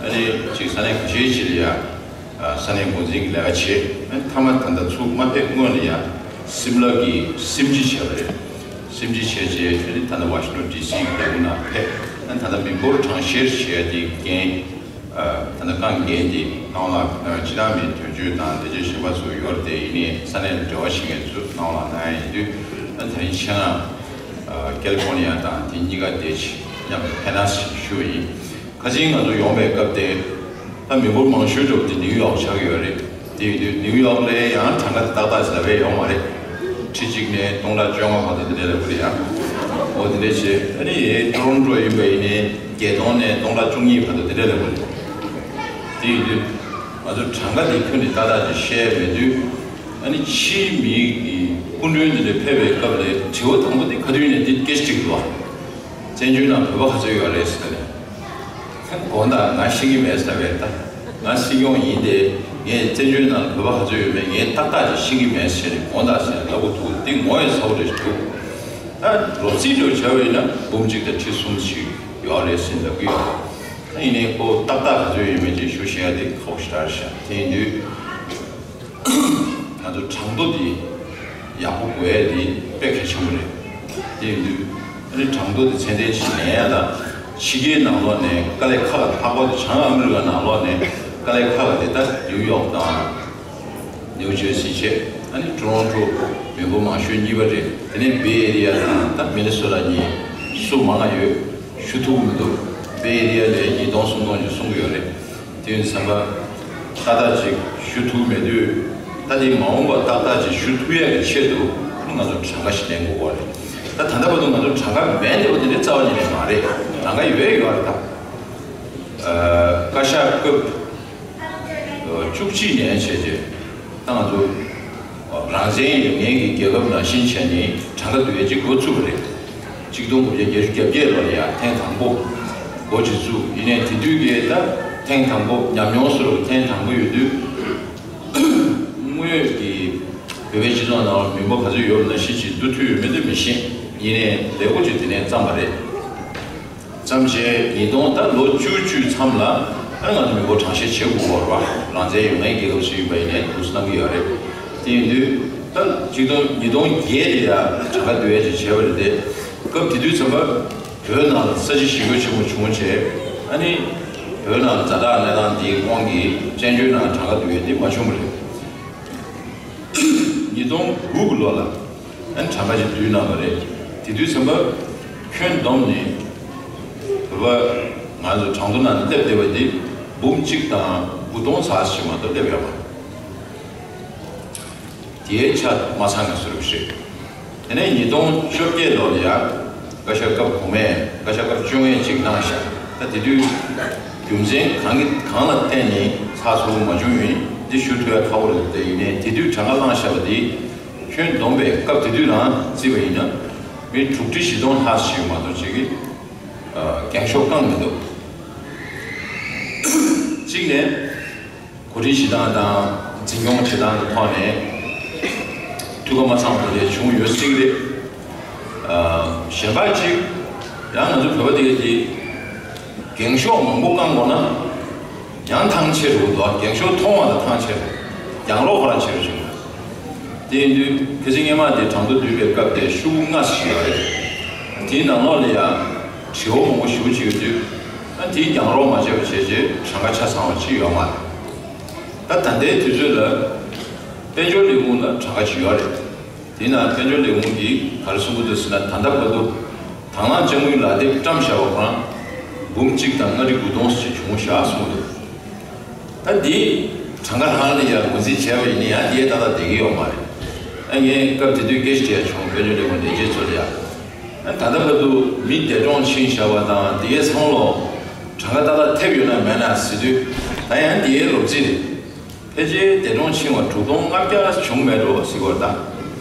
ཨ་ནི་ཅིག་ས་གནས་ག་ཤེད་ཅིག་ལ་ཡ་ས་གནས་འགོ་འཛིན་གྱི་ལས་ཀ་བྱས། ཨ་ནི་མཐའ་མ་ད་ལྟ་ཚུར་མ་ཕེབས་སྔོན་ལ་ཡ་སིམ་ལ་གི་སིམ་སྤྱི་བྱས་པ་རེད། སིམ་སྤྱི་བྱས་རྗེས་ཨ་ནི་ད་ལྟ་ཝ་ཤིང་ཊོན་ཌི་སི་གི་ལས་ཁུངས་ནང་ཕེབས། ཨ་ནི་ད་ལྟ་མི་འབོར་གྲངས་བཤེར་བྱས་ཏེ་འགན་ད་ལྟ་རྐང་འགན་དེ་གནང་བ་ལ་སྤྱི་བཏང་མི་དོན་གཅོད་དང་ལས་བྱེད་གཞན་པ་ཚོ་ཡོད་རེད་དེ། ཡིན་ནའི་ས་གནས་ལ་འབྲེལ་བ་བྱེད་མཁན་ཚོ་གནང་བ་ལ་གནང་ཡ་ཡིན་དུས། ཨ་ནི་ད་རིང་ཁྱེད་རང་ཀེ་ལི་ཕོར་ནི་ཡ་དང་དེ་གཉིས་ཀ་བསྡད་ཅིག་མཉམ་དུ་ཕེབས་ན་ཞེས་ཞུ་བ་ཡིན། ཁ་ཅིག་ང་ཚོ་ཡོང་བའི་སྐབས་དེ་ད་མི་འབོར་མང་ཤོས་འགྲོ་བ་དེ་ནིའུ་ཡོག་ཆགས་ཀྱི་ཡོད་རེད། དེ་ཡིན་དུས་ནིའུ་ཡོག་ལ་ཡང་གྲངས་ཀ་དེ་ཏག་ཏག་ཞིག་ལབ་ཡ་ཡོད་མ་རེད། ཁྲི་གཅིག་ནས་སྟོང་ཕྲག་བཅོ་ལྔ་བར་དུ་དེ་འདྲ་ལབ་ཀྱི་རེད་ཡ། འོ་དེ་འདྲ་བྱས། ཨ་ནི་ཊོ་རོན་ཊོ་ཡིན་པ་ཡིན་ནའི་བརྒྱད་སྟོང་ནས་སྟོང་ཕྲག་བཅུ་གཉིས་བར་དུ་དེ་འདྲ་ལབ་ཀྱི་རེད། དེ་ཡིན་དུས་ང་ཚོ་གྲངས་ཀ་དེ་ཁྱོན་ནས་ཏག་ཏག་ཅིག་ཤེས་ཡ་མེད་དུས། ཨ་ནི་ཕྱིའི་མི་གི་སྐུ་མགྲོན་དེ་འདྲ་ཕེབས་པའི་སྐབས་ལ་དྲི་བ་དང་པོ་དེ་ག་དུས་ཡིན་ནའི་འདི་སྐད་ཆ་དྲིས་འདུག་བ། བཙན་བྱོལ་ནང་བོད་པ་ག་ཚོད་ཡོད་རེད་ཟེར་ནས། དགོངས་དག་ང་ཤེས་ཀྱི་མེད་ཟེར་བས་ད། ང་སྲིད་སྐྱོང་ཡིན་ཏེ། ངས་བཙན་བྱོལ་ནང་བོད་པ་ག་ཚོད་ཡོད་མེད་ངས་ཏག་ཏག་ཅིག་ཤེས་ཀྱི་མེད་ཟེར་ནས་དགོངས་དག་ཟེར་ནས་ལབ་དགོས་ཐུག་འདི་ངོ་ཡི་ཚ་བོ་རེད་འདུག་ད་རོབ་རྩིས་འདྲ་བྱ་བ་ཡིན་ན་འབུམ་གཅིག་དང་ཁྲི་གསུམ་ཞིག་ཡོད་རེད་ཟེར་ལབ་ཀྱི་ཡོད། ད་ཡིན་ནའི་ཁོ་ཏག་ཏག་ག་ཚོད་ཡོད་མེད་ཅིག་ཞུ་ཤེས་ཡ་དེ་ཁག་པོ་ཞེ་དྲག་རེད་ཤག་དེ་ཡིན་དུས། ང་ཚོ་གྲངས་ཐོ་འདི་ཡག་པོ་དགོས་ཡ་འདི་དཔེ་གལ་ཆེན་པོ་རེད། དེ་ཡིན་དུས་ཨ་ནི་གྲངས་ཐོ་འདི་ཚད་ལྡན་ཞིག་ལེན་ཡ་ལ་ཕྱི་རྒྱལ་ནང་ལོགས་ནས་དཀའ་ལས་ཁག་ལ་ལྷག་པར་དུ་བྱང་ཨ་མི་རི་ཀ་ནང་ལོགས་ནས་དཀའ་ལས་ཁག་ལ་དེ་ལྟར་ནིའུ་ཡོག་དང་ནིའུ་ཇར་སི་བྱས། ཨ་ནི་ཊོ་རོན་ཊོ་མི་འབོར་མང་ཤོས་གཉིས་པ་རེད། དེ་ནས་བེ་ཨེ་རི་ཡ་དང་ད་མི་ནི་སོ་ཊ་གཉིས་སུ་མང་ང་ཡོད། ཞུ་ཐུབ་ཀྱི་མི་འདུག་བེ་ཨེ་རི་ཡ་ལས་ཉིས་སྟོང་སུམ་སྟོང་ཅིག་གསུང་གི་ཡོད་རེད། དེ་ཡིན་ཙམ་པ་ཏག་ཏག་ཅིག་ཞུ་ཐུབ་མེད་དུས། ད་དེ་མ་འོངས་པ་ཏག་ཏག་ཅིག་ཞུ་ཐུབ་ཡས་ཀྱི་ཆེད་དུ་ང་ཚོ་གྲངས་ཀ་ཞིག་ལེན་དགོས་པ་རེད། ད་ད་ལྟ་བར་དུ་ང་ཚོ་གྲངས་ཀ་མེད་བསྡད་པ་དེ་འདྲའི་རྩ་བ་ཉིད་ནས་མ་རེད། གྲངས་ཀ་ཡོད་ཡོད་རེད་ད། ཨ། བཀའ་ཤག་སྐབས་བཅུ་གཅིག་ནས་བྱས་རྗེས་ད་ང་ཚོ་རང་བཙན་ཡོད་མཁན་གྱི་རྒྱལ་ཁབ་ནང་བཞིན་བྱས་ནས་གྲངས་ཀ་བསྡུ་ཡས་ཅིག་འགོ་བཙུགས་པ་རེད། གཅིག་སྟོང་དགུ་བརྒྱ་བརྒྱད་ཅུ་གྱ་བརྒྱད་ལོ་ལ་ཡང་ཐེངས་དང་པོ་འགོ་ཅིག་བཙུགས། ཡིན་ནའི་དེ་དུས་ཀྱི་ད་ཐེངས་དང་པོ་ཉམས་མྱོང་བཟོ་འདྲ་ཐེངས་དང་པོ་ཡོད་དུས། དངོས་ཡོད་ཀྱི་བོད་པའི་སྤྱི་ཚོགས་ནང་མི་འབོར་ག་ཚོད་ཡོད་པ་ནང་བཞིན་ཅིག་བསྡུ་ཐུབ་ཡོད་མེད་དེ་མི་ཤེས། ཡིན་ནའི་ལས་འགུལ་ཅིག་དེ་ནས་བརྩམས་པ་རེད། བརྩམས་རྗེས་ཉིས་སྟོང་ད་ལོ་བཅུ་བཅུའི་མཚམས་ལ་ཨ་ང་ཚོ་མི་འབོར་གྲངས་བཤེར་བྱེད་དགོས་པ་རེད་བ། རང་བཙན་ཡོད་མཁན་རྒྱལ་ཁབ་ཞིག་ཡིན་པ་ཡིན་ནའི་འདུག་སེ་གནང་གི་ཡོད་རེད། དེ་ཡིན་དུས་ད་ཆིག་སྟོང་ཉིས་སྟོང་བརྒྱད་དེ་ཡང་གྲངས་ཀ་བསྡུ་ཡས་ཅིག་བྱས་པ་རེད་དེ། སྐབས་དེ་དུས་ཙམ་པ་བོད་ནང་ལ་ས་བྱི་ཞི་རྒོལ་ཆེན་པོ་བྱུང་རྗེས་ཨ་ནི་བོད་ནང་ཛ་དྲག་གནས་སྟངས་དེའི་དབང་གིས་བཙན་བྱོལ་ནང་གྲངས་ཀ་བསྡུ་ཡས་དེ་མ་བྱུང་བ་རེད། ཉིས་སྟོང་དགུ་གི་ལོ་ལ་ཨ་ནི་གྲངས་ཀ་ཅིག་བསྡུས་གནང་བ་རེད། དེ་དུས་ཙམ་པ་ཁྱོན་བསྡོམས་ནས་བོད་པ་ང་ཚོ་གྲངས་ཐོ་ནང་ནས་སླེབས་བསྡད་པ་འདི་འབུམ་གཅིག་དང་དགུ་སྟོང་ཙམ་ཞིག་མ་གཏོགས་སླེབས་ཡོད་མ་རེད། དེའི་ཆ་མ་ཚང་ངས་ཟེར་བ་ཞིག་དེ་ནས་ཉིས་སྟོང་བཅོ་བརྒྱད་ལོ་ལ་ཡང་བཀའ་ཤག་སྐབས་གོང་མས་བཀའ་ཤག་སྐབས་བཅོ་ལྔ་ཅིག་གནང་ཤག་ད་དེ་དུས་རྒྱུ་མཚན་གང་གི་གང་ལ་བརྟེན་ནས་ཚགས་ཚུད་པོ་མ་བྱུང་ཡིན་འདི་ཞུ་ཐུབ་ཡ་ཁག་པོ་རེད་དེ། ཡིན་ནའི་དེ་དུས་གྲངས་ཀ་བླངས་བཞག་པ་དེ་ཁྱོན་བསྡོམས་པས་སྐབས་དེ་དུས་རང་བརྩིས་པ་ཡིན་ན་མི་དྲུག་ཁྲི་བཞི་སྟོང་ལྷག་ཞིག་མ་གཏོགས་ཅིག་གིས་འགེངས་ཤོག་བཀང་མི་འདུག་གཅིག་ནས། གོ་སྒྲིག་བྱེད་སྟངས་དང་འཛིན་སྐྱོང་བྱེད་སྟངས་ཀྱི་ཐོག་ནས་འཐུས་སྒོ་མ་ཚང་བ་དེ་འདྲ་བྱུང་ཡོད་སྲིད་ཀྱི་རེད། ཨ། གཞན་པ་གཅིག་ཡང་ང་ཚོ་བོད་པ་དེ་གའི་དེ་འགེངས་ཤོག་མང་པོ་བཀང་དགོས་ན་ཡང་ཐང་ཆད་འགྲོ་གི་འདུག་འགེངས་ཤོག་མཐོང་བ་ལ་ཐང་ཆད་རྒྱང་ལོག་ཁོ་རང་ཆད་རུ་བྱུང་། དེ་ཡིན་དུས་ཁ་སང་སྔོན་མ་དེ་གྲངས་ཐོ་བསྡུས་པའི་སྐབས་དེ་ཤོག་གུ་ལྔ་ཞིག་ཡོད་རེད། དེའི་ནང་ལོགས་ལ་ཡང་དྲི་བ་མང་པོ་ཞེ་པོ་ཅིག་ཡོད་དུས་ཨ་དེའི་རྒྱང་ལོག་མ་བྱས་པ་བྱས་རྗེས་གྲངས་ཀ་ཆ་ཚང་བ་ཅིག་ཡོད་མ་རེད། ད་ད་ལྟའི་དུས་ཚོད་ལ་དཔལ་འབྱོར་ལས་ཁུངས་ལ་གྲངས་ཀ་ཅིག་ཡོད་རེད། དེས་ན་དཔལ་འབྱོར་ལས་ཁུངས་ཀྱིས་ག་རེ་གསུང་གི་འདུག་ཟེར་ན། ད་ལྟ་བར་དུ་དང་བླངས་དཔྱ་དངུལ་ལག་དེབ་བཀྲམ་བཞག་པ་གང་འབུམ་གཅིག་དང་ལྔ་ཁྲི་དགུ་སྟོང་ཞིག་བྱུང་བཞག་གསུང་གི་འདུག་ད་འདི་གྲངས་ཀ་རང་ལ་ཡང་ངོས་འཛིན་བྱས་པ་ཡིན་ན་ཡང་དེ་ཏག་ཏག་བསྡད་ཀྱི་ཡོད་མ་རེད། ཨ་ངས་སྐབས་དེ་དུས་སྐད་ཆ་དྲིས་ཡ་བྱུང་། དཔལ་འབྱོར་ལས་ཁུངས་ལས་བྱེད་ཚོ་ལ་ཡང་། ཨ་ད་ལྟ་བར་དུ་མི་འདས་གྲོངས་ཕྱིན་བཞག་པ་དང་དེའི་ཚང་ལོ་གྲངས་ཀ་ཏག་ཏག་ཐེབས་ཡོད་ན་མེད་ན་ཟེར་དུས་ད་ཡང་དེའི་ལོ་རྩིས་རེད། ཕལ་ཆེར་འདས་གྲོངས་ཕྱིན་པ་དྲུག་སྟོང་ལྔ་བརྒྱ་བྱུང་མེད་འགྲོ་ཟེར་བ་དང་།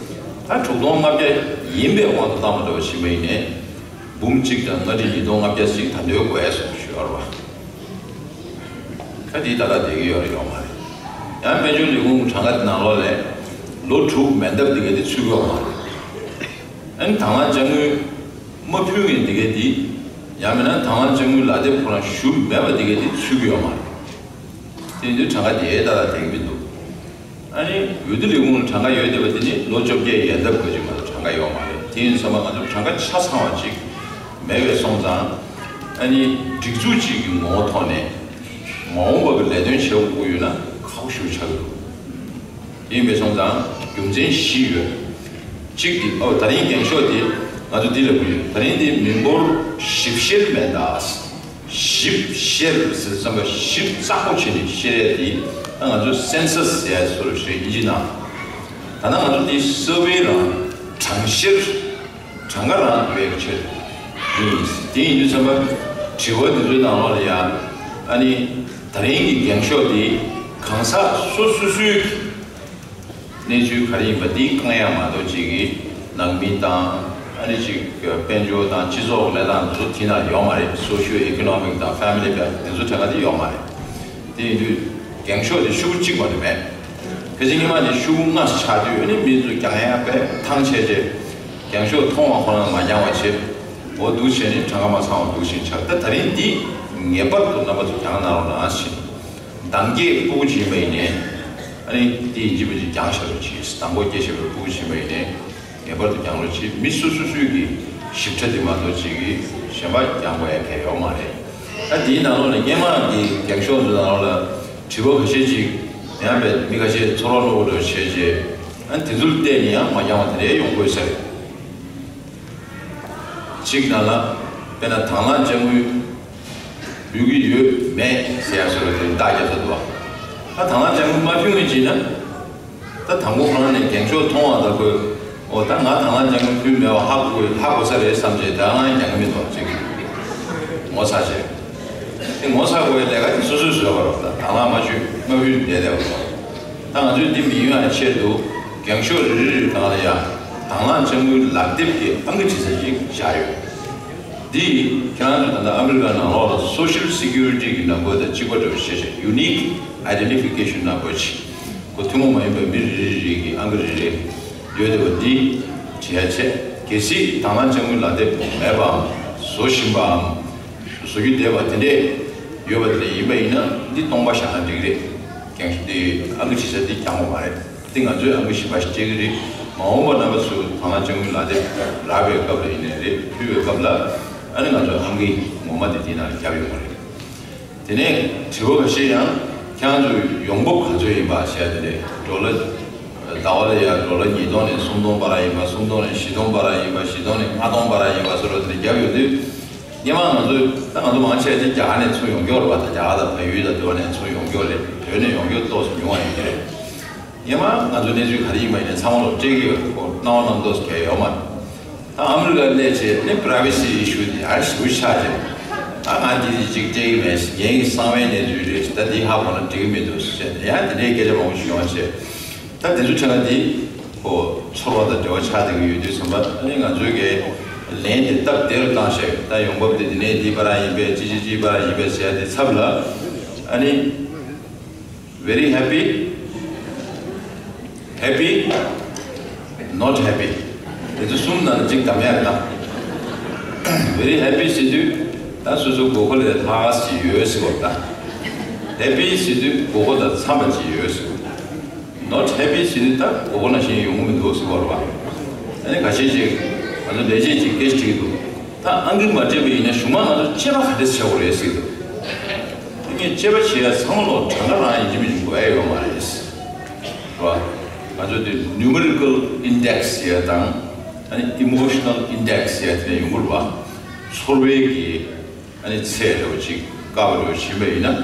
ད་དྲུག་སྟོང་ལྔ་བརྒྱ་ཡིན་པའི་དབང་དུ་བཏང་མ་འགྲོ་བ་ཞིག་མ་ཡིན་ནའི་འབུམ་གཅིག་དང་ལྔ་ཁྲི་ཉིས་སྟོང་ལྔ་བརྒྱ་ཞིག་ད་འདོད་དགོས་ཡ་སོགས་ཞུ་བར་བ། ད་དེ་ཏག་ཏག་བསྡད་ཀྱི་ཡོད་རེད་ཡོད་མ་རེད། ཡང་དཔལ་འབྱོར་ལས་ཁུངས་གྲངས་ཀ་དེ་ནང་ལོགས་ལ་ལོ་དྲུག་མན་ཐབས་དེ་ག་དེ་ཚུད་ཀྱི་ཡོད་མ་རེད། ཨ་ནི་དང་བླངས་དཔྱ་དངུལ་མ་ཕུལ་མཁན་དེ་ག་དེ། ཡང་མིན་ན་དང་བླངས་དཔྱ་དངུལ་ལག་དེབ་ཁོ་རང་ཞུ་མེད་པ་དེ་ག་དེ་ཚུད་ཀྱི་ཡོད་མ་རེད། དེ་ཡིན་དུས་གྲངས་ཀ་དེ་ཏག་ཏག་བསྡད་ཀྱི་མི་འདུག་ཨ་ནི་འོས་བསྡུ་ལས་ཁུངས་ལ་གྲངས་ཀ་ཡོད་བསྡད་པ་དེ་ནི་ལོ་བཅོ་བརྒྱད་ཡན་འདབ་ག་ཅིག་མ་གཏོགས་གྲངས་ཀ་ཡོད་མ་རེད། དེ་ཡིན་ཙང་མ་ང་ཚོར་གྲངས་ཀ་ཆ་ཚང་བ་ཅིག་མེད་པས་སོང་ཙང་། ཨ་ནི་སྒྲིག་འཛུགས་གཅིག་གི་ངོ་བོ་ཐོག་ནས་མ་འོངས་པ་གི་ལས་དོན་བྱེད་དགོས་ཀྱི་ཡོད་ན་ཁག་པོ་ཞིག་ཆགས་ཀྱི་འདུག་དེ་ཡིན་པས་སོང་ཙང་རྒྱུ་མཚན་བཞི་ཡོད། གཅིག་དེ་ཨོ་ད་རིང་འགེངས་ཤོག་དེ་ང་ཚོ་འདི་ལ་བུ་ཡོད། ད་རིང་འདི་མི་འབོར་ཞིབ་བཤེར་མེད་ད། ཞིབ་བཤེར་ཟེར་བསམ་པ་ཞིབ་ཚགས་པོ་བྱས་ནས་བཤེར་ཡས་དེ་ད་ང་ཚོ་census་ཟེར་ཡས་སོ་རུ་ཞེས་ཨིན་ཇི་ནང་། ད་ནང་ང་ཚོ་འདི་survey་རང་གྲངས་བཤེར་གྲངས་ཀ་རང་བའི་ཆེད་དུ་ཡིན། དེ་ཡིན་དུས་ཙམ་པ་དྲི་བ་འདི་ཚོའི་ནང་ལོགས་ལ་ཡང་ཨ་ནི་ད་རིང་གི་འགེངས་ཤོག་འདི་གང་ཟག་སོ་སོ་སོའི་གནས་ཚུལ་ག་རེ་ཡིན་པ་འདི་བཀང་ཡ་མ་གཏོགས་ཅིག་གིས་ནང་མི་དང་ཨ་ནི་ཅིག་དཔལ་འབྱོར་དང་སྤྱི་ཚོགས་གནས་སྟངས་འདི་ཚོ་དེ་ན་ཡོད་མ་རེད། socio economic་དང་family་དང་འདི་ཚོ་གྲངས་ཀ་འདི་ཡོད་མ་རེད། དེ་ཡིན་དུས་འགེངས་ཤོག་དེ་ཤོག་གུ་གཅིག་མ་གཏོགས་མེད། ཕལ་ཆེར་སྔོན་མ་ནས་ཤོག་གུ་ལྔ་ཆགས་དུས་ཨ་ནི་མི་ཚོ་རྒྱང་ཡ་པས་ཐང་ཆད་རྗེས་འགེངས་ཤོག་མཐོང་བ་ཁོ་ན་མ་རྒྱང་བ་བྱེད། འོ་འདུག་བྱས་ནས་གྲངས་ཀ་མ་ཚང་བ་འདུག་བཞིན་ཆགས། ད་ད་རིང་འདི་ངེས་པར་དུ་རྣམ་པ་ཚོ་རྒྱང་གནང་རོགས་གནང་ཞེས། གདངས་སྐྱེས་ཕྲུ་གུ་ཡིན་པ་ཡིན་ནའི། ཨ་ནི་དེ་ཡིན་གཅིག་མིན་གཅིག་རྒྱང་ཤར་རུ་ཕྱིན། གདངས་སྐོར་སྐྱེས་བཞག་པའི་ཕྲུ་གུ་ཡིན་པ་ཡིན་ནའི། ངེས་པར་དུ་རྒྱང་རུ་ཕྱིན། མི་སོ་སོ་སོའི་གི་ཞིབ་ཕྲ་དེ་མ་གཏོགས་ཅིག་གིས་གཞན་པ་རྒྱང་དགོས་ཡ་གལ་ཡོད་མ་རེད། ཨ་དེའི་ནང་ལོགས་ནས་སྔོན་མ་གི་འགེངས་ཤོག་ཚོའི་ནང་ལོགས་ལ་དྲི་བ་ཁ་ཤས་ཅིག་ཡང་བས་མི་ཁ་ཤས་ཚོར་བ་སློང་དགོས་འགྲོ་བྱས་རྗེས། ཨ་དེ་ཚོར་བལྟས་ནས་ཡང་མ་རྒྱང་བ་དེ་འདྲའི་ཡོང་དགོས་ས་རེད། གཅིག་ནང་ལ་དཔེར་ན་དང་བླངས་དཔྱ་དངུལ་འབུལ་གྱི་ཡོད་མེད་ཟེར་ཡ་སོགས་ལ་དེ་བརྡ་རྒྱབ་ས་འདུག་བ། ད་དང་བླངས་དཔྱ་དངུལ་མ་ཕུལ་མཁན་ཅིག་ན། ད་དང་པོ་ཁོ་རང་ནས་འགེངས་ཤོག་མཐོང་བ་དང་ཁོས་ཨོ་ད་ང་དང་བླངས་དཔྱ་དངུལ་ཕུལ་མེད་པ་ཧ་གོ་ཧ་གོ་ས་རེད་བསམ་བྱས་ད་ང་རྒྱང་གི་མི་འདུག་ཅིག་ངོ་ཚ་བྱས། དེ་ངོ་ཚ་དགོས་པའི་ལས་ཀ་དེ་སོ་སོས་བཟོས་པ་རེད། ད་དང་བླངས་མ་ཞུས་མ་ཕུལ་བསྡད་བསྡད་པ་རེད། ད་ང་ཚོས་འདི་མི་ཡོང་ཡ་ཆེད་དུ་འགེངས་ཤོག་རེ་རེ་རེ་སྒང་ལ་ཡང་དང་བླངས་དཔྱ་དངུལ་ལག་དེབ་ཀྱི་ཨང་ཀི་བྲིས་ས་ཞིག་བཞག་ཡོད། འདི་ཁྱེད་རང་ཚོ་ད་ལྟ་ཨ་མི་རི་ཀ་ནང་ལོགས་ལ་Social Security་གི་ནང་ཁུལ་དང་གཅིག་པ་འདྲ་བོ་བྱས་བྱས་Unique Identification Number་ཅིག་ཁོ་ཐུན་མོང་མ་ཡིན་པའི་མི་རེ་རེ་རེ་གི་ཨང་ཀི་རེ་རེ་ཡོད་བསྡད་པ་འདི་བྲིས་ཡ་བྱས། གལ་སྲིད་དང་བླངས་དཔྱ་དངུལ་ལག་དེབ་མེད་པའམ་བཟོ་བཞིན་པའམ་བཟོ་རྒྱུ་བསྡད་པ་དེ་འདྲས་ཡོད་པ་དེ་འདྲ་ཡིན་པ་ཡིན་ན་འདི་སྟོང་པ་བཞག་ན་འགྲིག་རེད། འགེངས་ཤོག་འདི་ཨང་ཀི་བྲིས་ས་འདི་རྒྱང་པོ་མ་རེད། འདི་ང་ཚོའི་ཨང་ཀི་བཞི་པ་ཞིག་སྤྲད་ཀྱི་རེད། མ་འོངས་པ་རྣམ་པ་ཚོས་དང་བླངས་དཔྱ་དངུལ་ལག་དེབ་རག་པའི་སྐབས་ལ་ཡིན་ནའི་རེད། ཕུལ་བའི་སྐབས་ལ་ཨ་ནི་ང་ཚོ་ཨང་ཀི་ངོ་མ་དེ་འདི་ནང་བརྒྱབ་ཡོད་མ་རེད། དེ་ནས་དྲི་བ་ཁ་ཤས་ཡང་ཁྱེད་རང་ཚོའི་ཡོང་འབབ་ག་ཚོད་ཡིན་པ་བཤད་དེ་རེད། ཌོ་ལར་ཟླ་བ་ལ་ཡང་ཌོ་ལར་ཉིས་སྟོང་ནས་སུམ་སྟོང་བར་ཡིན་པ། སུམ་སྟོང་ནས་བཞི་སྟོང་བར་ཡིན་པ། བཞི་སྟོང་ནས་ལྔ་སྟོང་བར་ཡིན་པ་སོགས་ལ་དེ་བརྒྱབ་ཡོད་དུས། སྔོན་མ་ང་ཚོས་ད་ང་ཚོ་མང་ཆེ་ཅིག་རྒྱ་གར་ནས་ཚུར་ཡོང་རྒྱུ་རེད་པ། ད་རྒྱ་གར་དང་བལ་ཡུལ་དང་དེ་བ་ནས་ཚུར་ཡོང་རྒྱུ་རེད། བོད་ནས་ཡོང་རྒྱུ་ཏོག་ཙམ་ཉུང་བ་ཡིན་གྱི་རེད། སྔོན་མ་ང་ཚོའི་གནས་ཚུལ་ག་རེ་ཡིན་པ་ཡིན་ནའི་ཚང་མ་ལོག་སྤྲད་ཀྱི་ཡོད། ཁོ་སྣང་བ་སྣང་དོགས་སུ་གལ་ཡོད་མ་རེད། ད་ཨ་མི་རི་ཀ་སླེབས་བྱས་ནི་privacy issue་དེ་ཡང་ཞེ་པོ་ཆགས་བྱས། ད་ང་འདི་ཅིག་སྤྲད་ཀྱི་མེད། ངའི་གསང་བའི་གནས་ཚུལ་རེད། ད་འདི་ཧ་གོ་ན་འགྲིག་གི་མི་འདུག་ཟེར་ནས་ཡང་དེ་འདྲའི་སྐད་ཆ་མང་པོ་ཞིག་ཡོང་བྱས། ད་དེ་ཚོ་ཁྲ་ཁ་འདི་ཁོ་ཚོར་བ་དང་འབྲེལ་བ་ཆགས་བསྡད་ཀྱི་ཡོད་དུས་ཙམ་པ། ཨ་ནི་ང་ཚོའི་གི་ལན་དེ་སྟབས་བདེ་རུ་བཏང་བྱས། ད་ཡོང་འབབ་དེ་འདི་ནས་འདི་བར་ཡིན་པས། ཅི་ཅི་ཅི་བར་ཡིན་པས་ཟེར་ཡ་དེ་ཚབ་ལ། ཨ་ནི། Very happy, happy, not happy. དེ་ཚོ་གསུམ་ནང་གཅིག་གདམ་ཡག་དང་། Very happy་ཟེར་དུས་ད་སོ་སོ་མགོ་སྐོར་ལས་ལྷག་ཅིག་ཡོད་ཟེར་བ་དང་། Happy་ཟེར་དུས་མགོ་སྐོར་དང་འཚམས་པ་ཅིག་ཡོད་ཟེར་བ་དང་། Not happy་ཟེར་དུས་ད་མགོ་སྐོར་ནང་བཞིན་ཡོང་གི་མི་འདུག་ཟེར་བ་རེད་པ། ཨ་ནི་ཁ་ཤས་ཅིག་ང་ཚོ་ལས་བྱེད་ཅིག་སྐད་ཆ་དྲིས་འདུག་ད་ཨང་ཀི་མ་སྤྲད་པ་ཡིན་ན་གཞུག་མ་ང་ཚོ་དཔྱད་པ་ག་འདྲས་བྱེད་དགོས་རེད་ཟེར་འདུག་ངས་དཔྱད་པ་བྱེད་ཡ་ཚང་མ་ལོག་གྲངས་ཀ་རང་ཡིན་གཅིག་མིན་གཅིག་དགོས་ཡ་ཡོད་མ་རེད། རེད་པ། ང་ཚོ་དེ་numerical index་ཟེར་ཡ་དང་། ཨ་ནི་emotional index་ཟེར་ཡ་དེ་འདྲ་ཡོང་གི་རེད་པ། ཚོར་བའི་གི་ཨ་ནི་ཚད་འདྲ་བོ་ཅིག་བཀག་པ་འདྲ་བོ་བྱེད་པ་ཡིན་ན།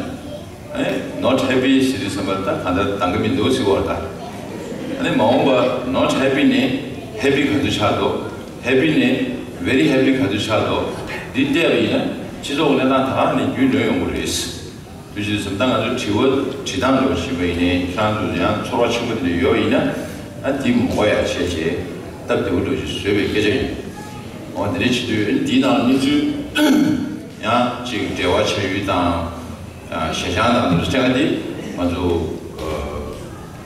ཨ་ནི་not happy་ཟེར་དུས་ཙམ་པ་ད་གང་ལྟར་འདང་གི་མི་འདུག་ཟེར་བ་ད། ཨ་ནི་མ་འོངས་པ་not happy་ནས་happy་ག་ཚོད་ཆགས་འདུག happy་ནས་very happy་ག་ཚོད་ཆགས་འདུག་འདི་བལྟས་པ་ཡིན་ན་སྤྱི་ཚོགས་གནས་སྟངས་ད་ག་ནས་རྒྱུས་ལོན་ཡོང་གི་རེད། དུས་ཚོད་ཙམ་ད་ང་ཚོའི་དྲི་བ་དྲི་སྟངས་འདྲ་བོ་ཞིག་པ་ཡིན་ནའི། ཁྱེད་རང་ཚོ་ཡང་ཚོར་བ་ཆེན་པོ་དེ་འདྲ་ཡོད་པ་ཡིན་ན། ཨ་འདི་མ་དགོས་ཡ་བྱས་བྱས་སྟབས་བདེ་པོ་འདྲ་བོ་ཞིག་བཟོས་པའི་སྐད་ཆ་ཡིན། འོ་དེ་འདྲ་བྱེད་དུས་འདིའི་ནང་གནས་ཚུལ་ཡང་ཅིག་འབྲེལ་བ་བྱ་ཡུལ་དང་། ཞལ་བྱང་དང་འདི་ཚོ་ཅང་དེ་ང་ཚོ་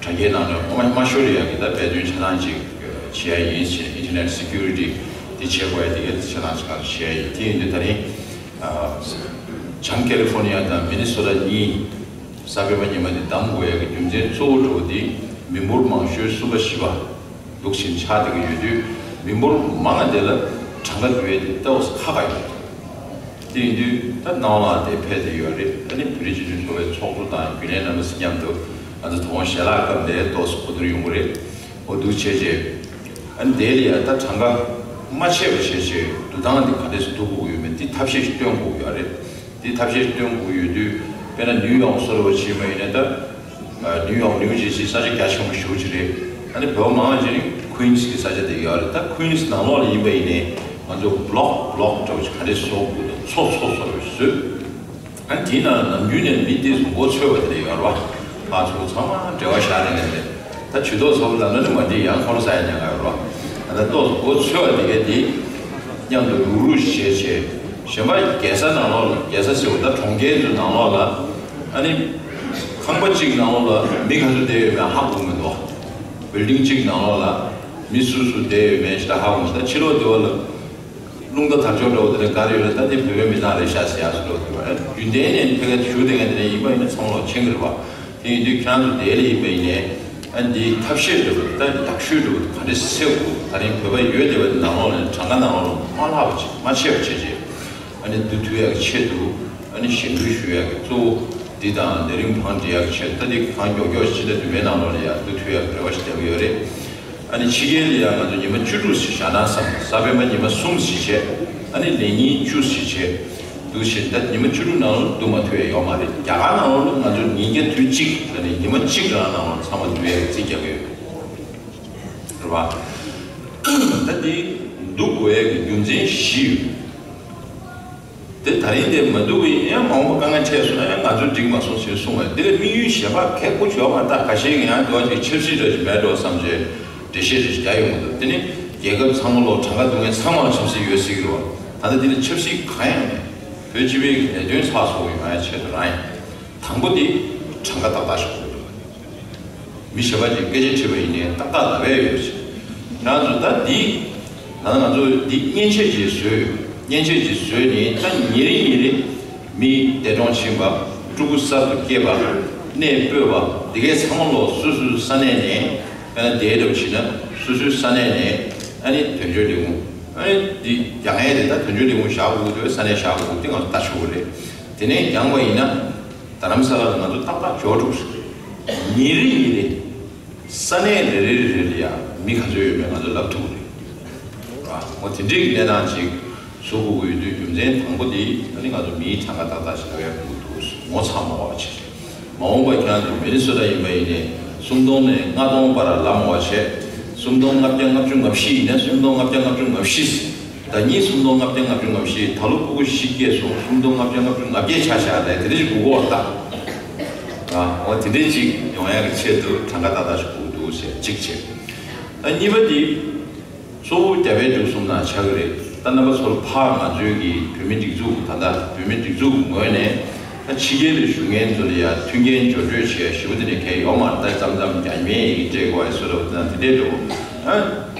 དྲ་རྒྱའི་ནང་ནས་མ་མ་ཤོར་ཡག་གི་ད་འབད་བརྩོན་ཆ་ཚང་ཅིག་བྱེད་ཡ་ཡིན་ཞེས། Internet Security དེ་བྱེད་དགོས་ཡ་དེ་གའི་ཆ་ཚང་ཅིག་ང་ཚོ་བྱེད་ཡ་ཡིན། དེ་ཡིན་དུས་ད་རིང་བྱང་ཀེ་ལི་ཧྥོར་ནི་ཡ་དང་མི་ནི་སོ་ཊ་གཉིས་གསར་སྤེལ་པ་ཉི་མ་དེ་བདམས་དགོས་ཡ་གི་རྒྱུ་མཚན་གཙོ་བོ་འདྲ་བོ་དེ་མི་འབོར་མང་ཤོས་གསུམ་པ་བཞི་པ་འདུག་བཞིན་ཆགས་བསྡད་ཀྱི་ཡོད་དུས། མི་འབོར་མང་བ་དེ་ལ་གྲངས་ཀ་བསྡུ་ཡས་དེ་ཏོག་ཙམ་ཁག་ཁག་ཡོད། དེ་ཡིན་དུས་ད་སྣང་བ་དེ་འཕེལ་བསྡད་ཡོད་རེད། ཨ་ནི་བོད་རིགས་སྤྱི་མཐུན་ཚོགས་པའི་ཚོགས་གཙོ་དང་རྒྱུན་ལས་རྣམ་པ་ཚོ་མཉམ་དུ་ང་ཚོ་དོ་དགོང་ཞལ་ལག་སྐབས་ལ་ཏོག་ཙམ་གོ་བསྡུར་ཡོང་གི་རེད། འོ་འདུག་བྱས་རྗེས་ཨ་ནི་དེ་ལ་ཡ་ད་གྲངས་ཀ་མ་ཆད་པ་བྱས་བྱས་བསྡུ་སྟངས་དེ་ག་འདྲས་སེ་བསྡུ་དགོས་ཀྱི་ཡོད་མེད་དེ་ཐབས་ཤེས་ཤིག་སྟོན་དགོས་ཀྱི་ཡོད་རེད། དེ་ཐབས་ཤེས་སྟོན་དགོས་ཡོད་དུས། དཔེར་ན་ནིའུ་ཡོག་སོགས་ལ་བྱས་པ་ཡིན་ན་ད། ནིའུ་ཡོག་ནིའུ་ཇར་སི་ས་ཆ་རྒྱ་ཆེན་པོ་ཞེ་པོ་ཅིག་རེད། ཨ་ནི་བོད་མང་ཆེ་ནི་ཁུན་སི་གི་ས་ཆ་དེ་ཡོད་རེད། ད་ཁུན་སི་ནང་ལོགས་ལ་ཡིན་པ་ཡིན་ནའི་ང་ཚོ་བྷ་ལོག་བྷ་ལོག་འདྲ་བོ་ཅིག་ག་འདྲས་བཟོ་དགོས་དང་ཚོ་ཚོ་ཚོ་རེ་བཟོས། ཨ་ནི་དེའི་ནང་ནམ་རྒྱུན་ནས་མི་དེ་ཚོ་མགོ་ཚོས་པ་དེ་འདྲ་ཡོད་རེད་བ། ཕར་ཚུར་ཚང་མ་འབྲེལ་བ་བཞག་ནས་ནས་རེད། ད་ཇུས་གཏོགས་ཚོ་ལ་ནི་མ་འདི་ཡང་འཁོར་ས་ཡ་ཉག་ག་ཡོད་རོ། ད་ལྟ་ཏོག་ཙམ་མགོ་ཚོས་པ་དེ་གས་དེ་མཉམ་དུ་རུག་རུག་བྱས་བྱས། གཞན་པ་རྒྱལ་ས་ནང་ལོགས་ལ། རྒྱལ་ས་ཟེར་བ་ད་གྲོང་ཁྱེར་ཚོའི་ནང་ལོགས་ལ། ཨ་ནི་ཁང་པ་གཅིག་ནང་ལོགས་ལ་མི་ག་ཚོད་བསྡད་ཡོད་མེད་ཧ་གོ་མི་འདུག་བིལ་ཌིང་གཅིག་ནང་ལོགས་ལ་མི་སུ་སུ་བསྡད་ཡོད་མེད་ཞེ་དྲག་ཧ་གོ་མི་འདུག་ད་ཕྱི་ལོགས་དེ་བ་ལ། རླུང་རྟ་དར་ལྕོག་འདྲ་བོ་དེ་འདྲ་འགའ་རེ་ཡོད་རེད། ད་དེ་བོད་པའི་མི་ཚང་རེད་ཤག་ཟེར་ཡག་སུ་འདྲ་བོ་དེ་བ། རྒྱུན་ལྡན་ནས་ཕ་གིར་བཞུགས་བསྡད་མཁན་དེ་འདྲ་ཡིན་པ་ཡིན་ན་ཚང་མ་ལོག་མཁྱེན་གྱི་རེད་བ། དེ་ཡིན་དུས་ཁྱེད་རང་ཚོ་དེ་ལ་ཡིན་པ་ཡིན་ནའི་ཨ་འདིའི་ཐབས་ཤེས་འདྲ་བོ་ད་ཡག་ཤོས་འདྲ་བོ་ག་འདྲས་སེ་དགོས། ད་རིང་བོད་པ་ཡོད་བསྡད་པ་འདི་ནང་ལོགས་ནས་གྲངས་ཀ་ནང་ལོགས་ལ་མ་ལྷག་པ་བྱེད། མ་ཆད་པ་བྱེད་བྱེད། ཨ་ནི་བསྡུ་ཐུབ་ཡག་གི་ཆེད་དུ། ཨ་ནི་ཞེ་འགུལ་ཞུ་ཡག་གི་གཙོ་བོ་འདི་དང་ལས་རིམ་བང་སྒྲིག་ཡག་གི་ཆེད་དུ། ད་འདི་གང་མགྱོགས་མགྱོགས་ཕྱི་ཟླ་བདུན་པའི་ནང་ལོགས་ལ་ཡ་བསྡུ་ཐུབ་ཡག་གི་རེ་བ་ཞིག་བརྒྱབ་ཡོད་རེད། ཨ་ནི་ཕྱི་རྒྱལ་ལ་ཡང་ང་ཚོ་ཉི་མ་བཅུ་དྲུག་ཞིག་བཞག་ན་བསམ། གསར་སྤེལ་མ་ཉི་མ་གསུམ་ཞིག་བྱས། ཨ་ནི་ལས་ཉིན་བཅུ་ཞིག་བྱས། འདུག་བཞིན་ད་ཉི་མ་བཅུ་དྲུག་ནང་ལ་བསྡུ་མ་ཐུབ་ཡ་ཡོད་མ་རེད། རྒྱ་གར་ནང་ལོགས་ལ་ང་ཚོ་ཉིན་རྒྱབ་དུས་གཅིག་ལ་ནི་ཉི་མ་གཅིག་རང་ནང་ལོགས་ཚང་མ་བསྡུ་ཡའི་རྩིས་རྒྱག་གི་ཡོད་རེད་བ། ད་འདི་བསྡུ་དགོས་ཡ་གི་རྒྱུ་མཚན་བཞི་ཡོད། དེ་ད་རིང་དེ་མ་འདུག་པ་ཡིན་ཡང་མ་འོངས་པ་དཀའ་ངལ་འཕྲད་སོང་ན་ཡང་ང་ཚོས་འགྲིག་མ་སོང་ཞེས་གསུངས་པ་འདི་ལ་དམིགས་ཡུལ་གཞན་པ་གལ་ཁོ་ཆོད་མ། ད་ཁ་ཤས་ཀྱིས་ཡང་འདི་བ་ཅིག་ཆབ་སྲིད་འདྲ་ཅིག་མེད་འགྲོ་བསམ་བྱས་འགྲེལ་བཤད་རེ་ཞིག་རྒྱག་ཡོང་གི་འདུག་དེ་ནི་རྒྱལ་ཁབ་ཚང་མ་ལོག་གྲངས་ཀ་བསྡུ་མཁན་ཚང་མ་ལ་ཆབ་སྲིད་ཡོད་སྲིད་ཀྱི་རེད་བ། ད་ལྟ་འདི་ལ་ཆབ་སྲིད་གང་ཡང་མེད། བོད་སྤྱི་པའི་གི་ལས་དོན་ཚགས་ཚུད་པོ་ཡོང་ཡ་ཆེད་དུ་རང་ཡིན། དང་པོ་དེ་གྲངས་ཀ་ཏག་ཏག་ཞིག་དགོས་འདུག་མི་གཞན་པ་ཅིག་སྐད་ཆ་དྲིས་པ་ཡིན་ནའི་ཏག་ཏག་ལབ་ཡ་ཡོད་ཅིག་ང་ཚོ་ད་འདི་ད་ང་ཚོ་འདི་མཉེན་ཆས་ཅིག་བཟོས་ཡོད། མཉེན་ཆས་ཅིག་བཟོས་ནས་ད་ཉིན་རེ་ཉིན་རེ་མི་འདས་གྲོངས་ཕྱིན་པ། ཕྲུ་གུ་གསར་དུ་སྐྱེས་པ། གནས་སྤོས་པ། འདི་གའི་ཚང་མ་ལོག་སོ་སོའི་ས་གནས་ནས། ཨ་ནི་དེའི་འདྲ་བ་བྱས་ན་སོ་སོའི་ས་གནས་ནས་ཨ་ནི་དོན་གཅོད་ལས་ཁུངས། ཨ་ནི་འདི་རྒྱག་མཁན་དེ་ད་དོན་གཅོད་ལས་ཁུངས་བཞག་དགོས་ཀྱི་འདུག་ས་གནས་བཞག་དགོས་ཀྱི་འདུག་དེ་ང་ཚོ་ལྟ་ཆོག་གི་རེད། དེ་ནས་རྒྱག་པ་ཡིན་ན། རྡ་རམ་ས་ལ་ལ་ང་ཚོ་ཏག་ཏག་འབྱོར་འགྲོ་གི་རེད། ཉིན་རེ་ཉིན་རེ་ས་གནས་རེ་རེ་རེ་རེ་ལ་ཡང་མི་ག་ཚོད་ཡོད་མེད་ང་ཚོ་ལབ་ཐུབ་ཀྱི་རེད། ར། འོ་དེ་འདྲའི་གི་གནས་སྟངས་ཅིག་བཟོ་དགོས་ཀྱི་ཡོད་དུས། རྒྱུ་མཚན་དང་པོ་དེ་ཨ་ནི་ང་ཚོ་མིའི་གྲངས་ཀ་ཏག་ཏག་ཞིག་ལ་ཡང་དགོས་འདུག་ངོ་ཚ་མ་བ་བྱེད། མ་འོངས་པ་ཁྱེད་རང་ཚོ་མི་ནི་སོ་ཊ་ཡིན་པ་ཡིན་ནའི་སུམ་སྟོང་ནས་ལྔ་སྟོང་བར་ལ་མ་བ་བྱས། སུམ་སྟོང་ལྔ་བརྒྱ་ལྔ་བཅུ་ང་བཞི་ཡིན་ན་སུམ་སྟོང་ལྔ་བརྒྱ་ལྔ་བཅུ་ང་བཞི། ཟླ་ཉིན་སུམ་སྟོང་ལྔ་བརྒྱ་ལྔ་བཅུ་ང་བཞི། ད་ལོ་ཕྲུ་གུ་བཞི་སྐྱེས་སོང་། སུམ་སྟོང་ལྔ་བརྒྱ་ལྔ་བཅུ་ང་བརྒྱད་ཆ་བཞག་ནས་དེ་འདྲ་ཞིག་དགོས་ཀྱི་ཡོད་རེད་ད། ཨ། འོ་དེ་འདྲའི་ཅིག་ཡོང་ཡག་གི་ཆེད་དུ་གྲངས་ཀ་ཏག་ཏག་ཞིག་དགོས་འདུག་ཟེར་གཅིག་བྱས། ད་གཉིས་པ་དེ་གཙོ་བོ་རྒྱ་བལ་འབྲུག་གསུམ་ནང་ཆགས་ཀྱི་རེད། ད་རྣམ་པ་ཚོར་ཕར་ང་ཚོའི་གི་བོད་མི་སྒྲིག་འཛུགས། ད་ལྟ་བོད་མི་སྒྲིག་འཛུགས་ཀྱི་ངོས་ནས་ད་ཕྱི་རྒྱལ་ལ་བཞུགས་མཁན་ཚོ་ལ་ཡ་མཐུན་རྐྱེན་སྦྱོར་སྤྲོད་བྱེད་ཡ་ཞེ་པོ་དེ་འདྲ་གང་ཡང་ཡོད་མ་རེད། ད་མཚམས་མཚམས་རྒྱ་མིའི་ཡི་གེ་སྤྲད་དགོས་ཡ་བཟོ་འདྲ་བོ་དང་དེ་འདྲའི་འདྲ་བོ། ཨ།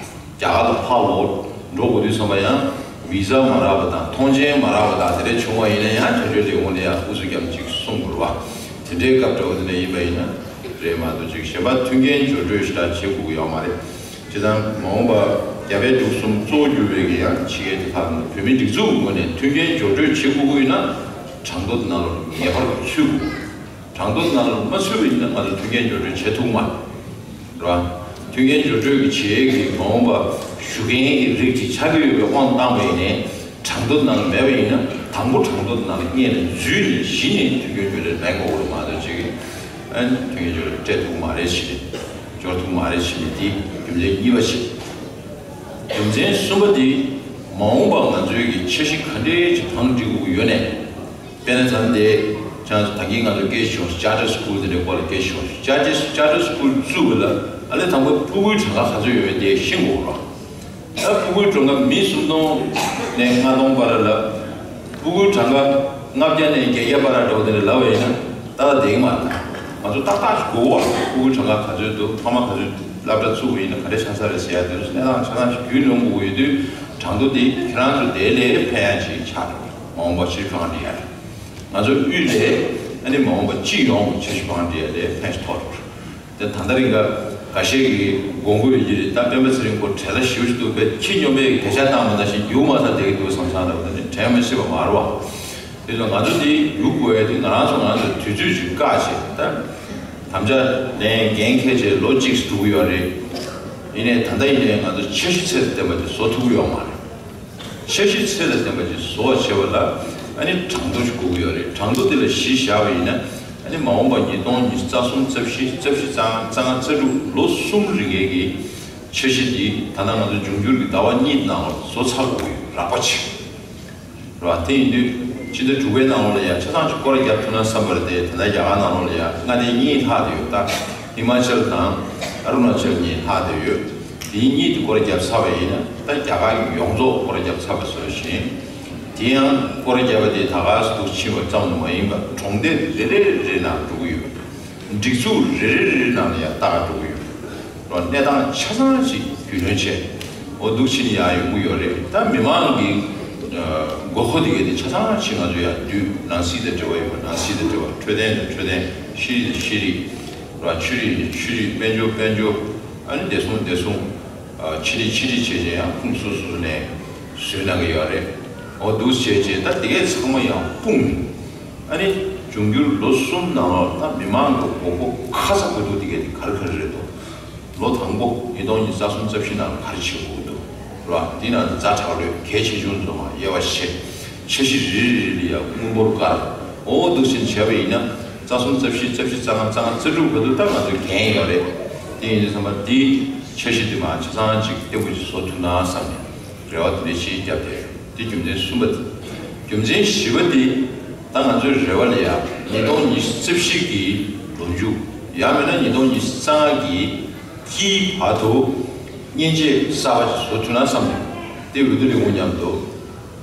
རྒྱ་གར་ལ་ཕར་ལོག་འགྲོ་དགོས་དུས་ཙམ་པ་ཡང་བི་ཟ་མ་རག་པ་དང་ཐོངས་མཆན་མ་རག་པ་དང་དེ་འདྲ་བྱུང་བ་ཡིན་ན་ཡང་དོན་གཅོད་ལས་ཁུངས་ལ་ཡང་ཨུ་ཚུགས་རྒྱབ་ཅིག་གསུང་དགོས་རེད་བ། དེ་འདྲའི་སྐབས་འདྲ་བོ་དེ་འདྲ་ཡིན་པ་ཡིན་ན་རེད་མ་གཏོགས་ཅིག་གཞན་པ་མཐུན་རྐྱེན་སྦྱོར་སྤྲོད་ཞེ་དྲག་བྱེད་དགོས་ཀྱི་ཡོད་མ་རེད། བྱས་ཙང་མ་འོངས་པ་རྒྱ་བལ་འབྲུག་གསུམ་གཙོ་བོ་གྱུར་པའི་གི་ཡང་ཕྱི་རྒྱལ་དེ་ཁག་ནང་བོད་མིའི་སྒྲིག་འཛུགས་ཀྱི་ངོས་ནས་མཐུན་རྐྱེན་སྦྱོར་སྤྲོད་བྱེད་དགོས་ཀྱི་ཡོད་ན་གྲངས་ཐོ་དེ་ནང་ལ་ངེས་པར་དུ་ཚུད་དགོས། གྲངས་ཐོ་དེ་ནང་ལ་མ་ཚུད་པ་ཡིན་ན་ང་ཚོ་མཐུན་རྐྱེན་སྦྱོར་སྤྲོད་བྱེད་ཐུབ་མ་རེད། རེད་བ། མཐུན་རྐྱེན་སྦྱོར་སྤྲོད་ཀྱི་བྱེད་ཡས་ཀྱི་མ་འོངས་པ་ཞུ་མཁན་གྱི་རིགས་ཅིག་ཆགས་ཀྱི་ཡོད་པའི་དབང་བཏང་བ་ཡིན་ནའི་གྲངས་ཐོ་ནང་ལ་མེད་པ་ཡིན་ན་དང་པོ་གྲངས་ཐོ་ནང་ལ་སྔོན་ནས་འཛུལ་ནས་གཞི་ནས་མཐུན་རྐྱེན་སྦྱོར་སྤྲོད་ལེན་དགོས་པ་རེད་མ་གཏོགས་ཅིག་ཨ་ནི་མཐུན་རྐྱེན་སྦྱོར་སྤྲོད་སྤྲད་ཐུབ་མ་རེད་ཞེས་ནས་སྦྱོར་ཐུབ་མ་རེད་ཞེས་ནས་དེ་རྒྱུ་མཚན་གཉིས་པ་བྱས། རྒྱུ་མཚན་གསུམ་པ་དེ་མ་འོངས་པ་ང་ཚོའི་གི་འཆར་གཞི་ག་འདྲའི་ཅིག་བང་སྒྲིག་དགོས་ཀྱི་ཡོད་ནའི། དཔེར་ན་མཚམས་དེ་ཅང་ད་གིན་ང་ཚོ་སྐད་ཆ་བྱུང་། Charter School དེ་འདྲའི་སྐོར་ལ་སྐད་ཆ་བྱུང་། Charter Charter School བཙུགས་པ་ལ་ཨ་ལས་དང་པོ་ཕྲུ་གུའི་གྲངས་ཀ་ག་ཚོད་ཡོད་མེད་དེ་ཤེས་དགོས་རེད། ད་ཕྲུ་གུའི་གྲངས་ཀ་མི་སུམ་སྟོང་ནས་ལྔ་སྟོང་བར་ལ་ཕྲུ་གུའི་གྲངས་ཀ་ ལྔ་བརྒྱ་ནས་བརྒྱད་བརྒྱ་བར་ལ་འགྲོ་བ་དེ་འདྲ་ལབ་པ་ཡིན་ན་ད་ལྟ་བསྡད་ཀྱི་མ་རེད། ང་ཚོ་ཏག་ཏག་ཞིག་དགོས་པ། ཕྲུ་གུ་གྲངས་ཀ་ག་ཚོད་འདུག་ཕ་མ་ག་ཚོད་སློབ་གྲྭ་བཙུགས་པ་ཡིན་ན་ག་འདྲ་ཆགས་ས་རེད་ཟེར་ཡ་དེ་ཚོ་གནས་སྟངས་ཆ་ཚང་ཞིག་རྒྱུས་ལོན་དགོས་ཀྱི་ཡོད་དུས། གྲངས་ཐོ་དེ་ཁྱེད་རང་ཚོ་དེ་ལས་ཕན་ཡག་ཅིག་ཆགས་འགྲོ། མ་འོངས་པ་ཕྱིར་གང་འདྲི་ཡ་རེད། ང་ཚོ་དབུས་ལས་ཨ་ནི་མ་འོངས་པ་སྤྱི་ཡོངས་ཀྱི་ཆ་ཤས་གང་འདྲི་ཡ་ལས་ཕན་ཞིག་ཐོགས་འགྲོ། དེ་ད་ལྟ་རིང་ག་འགའ་ཤས་ཀྱིས་དགོངས་ཀྱི་ཡོད་ཀྱི་རེད། ད་སྤེན་པ་ཚེ་རིང་ཁོ་བྲེལ་བ་ཞེ་པོ་ཞིག་འདུག་དཔེ་ཁྱི་སྨྱོན་པའི་སྐད་ཆ་བཏང་བ་ནང་བཞིན་རྒྱུག་མ་ཚར་བསྡད་ཀྱི་འདུག་བསམ་བསམ་འདྲ་བོ་དེ་ནི་དྲན་མ་ཤེས་པ་མ་རེད་བ། དེ་ལ་ང་ཚོ་དེ་རྒྱུག་དགོས་ཡ་དེ་ང་རང་ཚོ་ང་ཚོ་དུས་ཚོད་ཅིག་བཀག་བྱས། ད་དམ་བཅའ་ལེན་འགན་འཁྱེར་བྱས་ལོ་གཅིག་འགྲོ་གི་ཡོད་རེད། ཡིན་ནའི་ད་ལྟ་ཡིན་ནའི་ང་ཚོ་འཆར་གཞི་ཚད་དང་ལྡན་པ་དེ་བཟོ་ཐུབ་ཀྱི་ཡོད་མ་རེད། འཆར་གཞི་ཚད་དང་ལྡན་པ་ཅིག་བཟོ་བ་བྱེད་པ་ལ་ཨ་ནི་གྲངས་ཐོ་ཞིག་དགོས་ཀྱི་ཡོད་རེད། གྲངས་ཐོ་དེ་ལ་གཞི་བཞག་པ་ཡིན་ན་ཨ་ནི་མ་འོངས་པ་ཉིས་སྟོང་ཉི་ཤུ་རྩ་གསུམ་རྩ་བཞི་རྩ་བཞི་རྩ་ལྔ་རྩ་ལྔ་རྩ་དྲུག་ལོ་གསུམ་རིང་གི་འཆར་གཞི་འདི་ད་ལྟ་ང་ཚོ་འབྱུང་འགྱུར་གྱི་ཟླ་བ་གཉིས་ནང་ལ་བཟོ་ཚར་དགོས་ཀྱི་ཡོད་རགས་པ་ཅིག་རེད་བ། དེ་ཡིན་དུས་ཕྱི་ཟླ་དྲུག་པའི་ནང་ལོགས་ལ་ཡང་ཆ་ཚང་ཅིག་སྐོར་ར་བརྒྱབ་ཐུབ་ན་བསམ་པ་རེད་དེ། ད་ལྟ་རྒྱ་གར་ནང་ལོགས་ལ་ཡང་མངའ་སྡེ་གཉིས་ལྷག་བསྡད་ཡོད། ད་ཧི་མ་ཅལ་དང་ཨ་རུ་ན་ཅལ་གཉིས་ལྷག་བསྡད་ཡོད། དེ་གཉིས་དེ་སྐོར་ར་བརྒྱབ་ཚར་བ་ཡིན་ན་ད་རྒྱ་གར་གྱི་ཡོངས་རྫོགས་སྐོར་ར་བརྒྱབ་ཚར་བ་བཟོ་བཞིན། དེ་ཡང་སྐོར་ར་བརྒྱབ་པ་དེ་ད་ག་སེ་འདུག་ཕྱིན་པ་ཙམ་དུ་མ་ཡིན་པར་གྲོང་སྡེ་རེ་རེ་རེ་ནང་འགྲོ་གི་ཡོད། སྒྲིག་འཛུགས་རེ་རེ་རེ་རེ་ནང་ལ་ཡང་ལྟ་ག་འགྲོ་གི་ཡོད། གནས་སྟངས་ཆ་ཚང་ཞིག་རྒྱུས་ལོན་བྱས། འོ་འདུག་ཕྱིན་ཡག་ཡོང་གི་ཡོད་རེད། ད་མི་མང་གི་དགོས་མཁོ་དེ་གའི་དེ་ཆ་ཚང་ཞིག་ང་ཚོ་ཡང་བསྡུས། ནང་སྲིད་དང་འབྲེལ་བ་ཡོད་པ་ནང་སྲིད་དང་འབྲེལ་བ། འཕྲོད་བསྟེན་དང་འཕྲོད་བསྟེན། ཤེས་རིག་དང་ཤེས་རིག་རེད་བ། ཆོས་རིག་དང་ཆོས་རིག། དཔལ་འབྱོར་དཔལ་འབྱོར། ཨ་ནི་བདེ་སྲུང་བདེ་སྲུང་། ཨ་ཕྱི་རིག་ཕྱི་རིག་བྱས་བྱས་ཡང་ཁུངས་སོ་སོ་ནས་བཟོས་གནང་གི་ཡོད་རེད། འོ་འདུག་བྱས་བྱས་ད་དེ་གས་ཚང་མ་ཡང་སྤུངས་ནས། ཨ་ནི་འབྱུང་འགྱུར་ལོ་གསུམ་ནང་ལོགས་ད་མི་མང་གི་དགོས་མཁོ་ཁ་ཚ་དགོས་གཏུགས་དེ་གས་དེ་ག་རེ་ག་རེ་རེད་འདུག་ལོ་དང་པོ་ཉིས་སྟོང་ཉི་ཤུ་རྩ་གསུམ་རྩ་བཞི་ནང་ལ་ག་རེ་བྱེད་དགོས་ཀྱི་འདུག་རེད་བ། དེ་ནང་ཛ་དྲག་ལོས་གལ་ཆེ་ཆུང་འཛོམས་པ་དབྱེ་བ་ཕྱེ། འཆར་གཞི་རེ་རེ་རེ་ལ་ཡང་དངུལ་འབོར་བཀར། འོ་འདུག་བྱས་བྱས་པ་ཡིན་ན་རྩ་གསུམ་རྩ་བཞི་རྩ་བཞི་རྩ་ལྔ་རྩ་ལྔ་རྩ་དྲུག་བར་དུ་ད་ང་ཚོའི་འགན་ཡོད་རེད། དེ་ཡིན་དུས་ཙམ་པ་འདི་འཆར་གཞི་འདི་མ་ཆ་ཚང་ཅིག་བརྟན་པོ་ཅིག་བཟོ་ཐུབ་ན་བསམ་ནས་རེ་བ་དེ་འདྲ་ཞིག་བརྒྱབ་བསྡད་ཡོད། འདི་རྒྱུ་མཚན་གསུམ་པ་དེ། རྒྱུ་མཚན་བཞི་པ་དེ་ད་ང་ཚོའི་རེ་བ་ལ་ཡང་ཉིས་སྟོང་ཉི་ཤུ་རྩ་བཞི་གི་ལོ་མཇུག་ཡང་མིན་ན་ཉིས་སྟོང་ཉི་ཤུ་རྩ་ལྔ་གི་དཀྱིལ་བར་དུ་མཉེན་ཆས་གསར་པ་ཞིག་བཟོ་ཐུབ་ན་བསམ་ནས་དེ་འོས་བསྡུ་ལས་ཁུངས་མཉམ་དུ་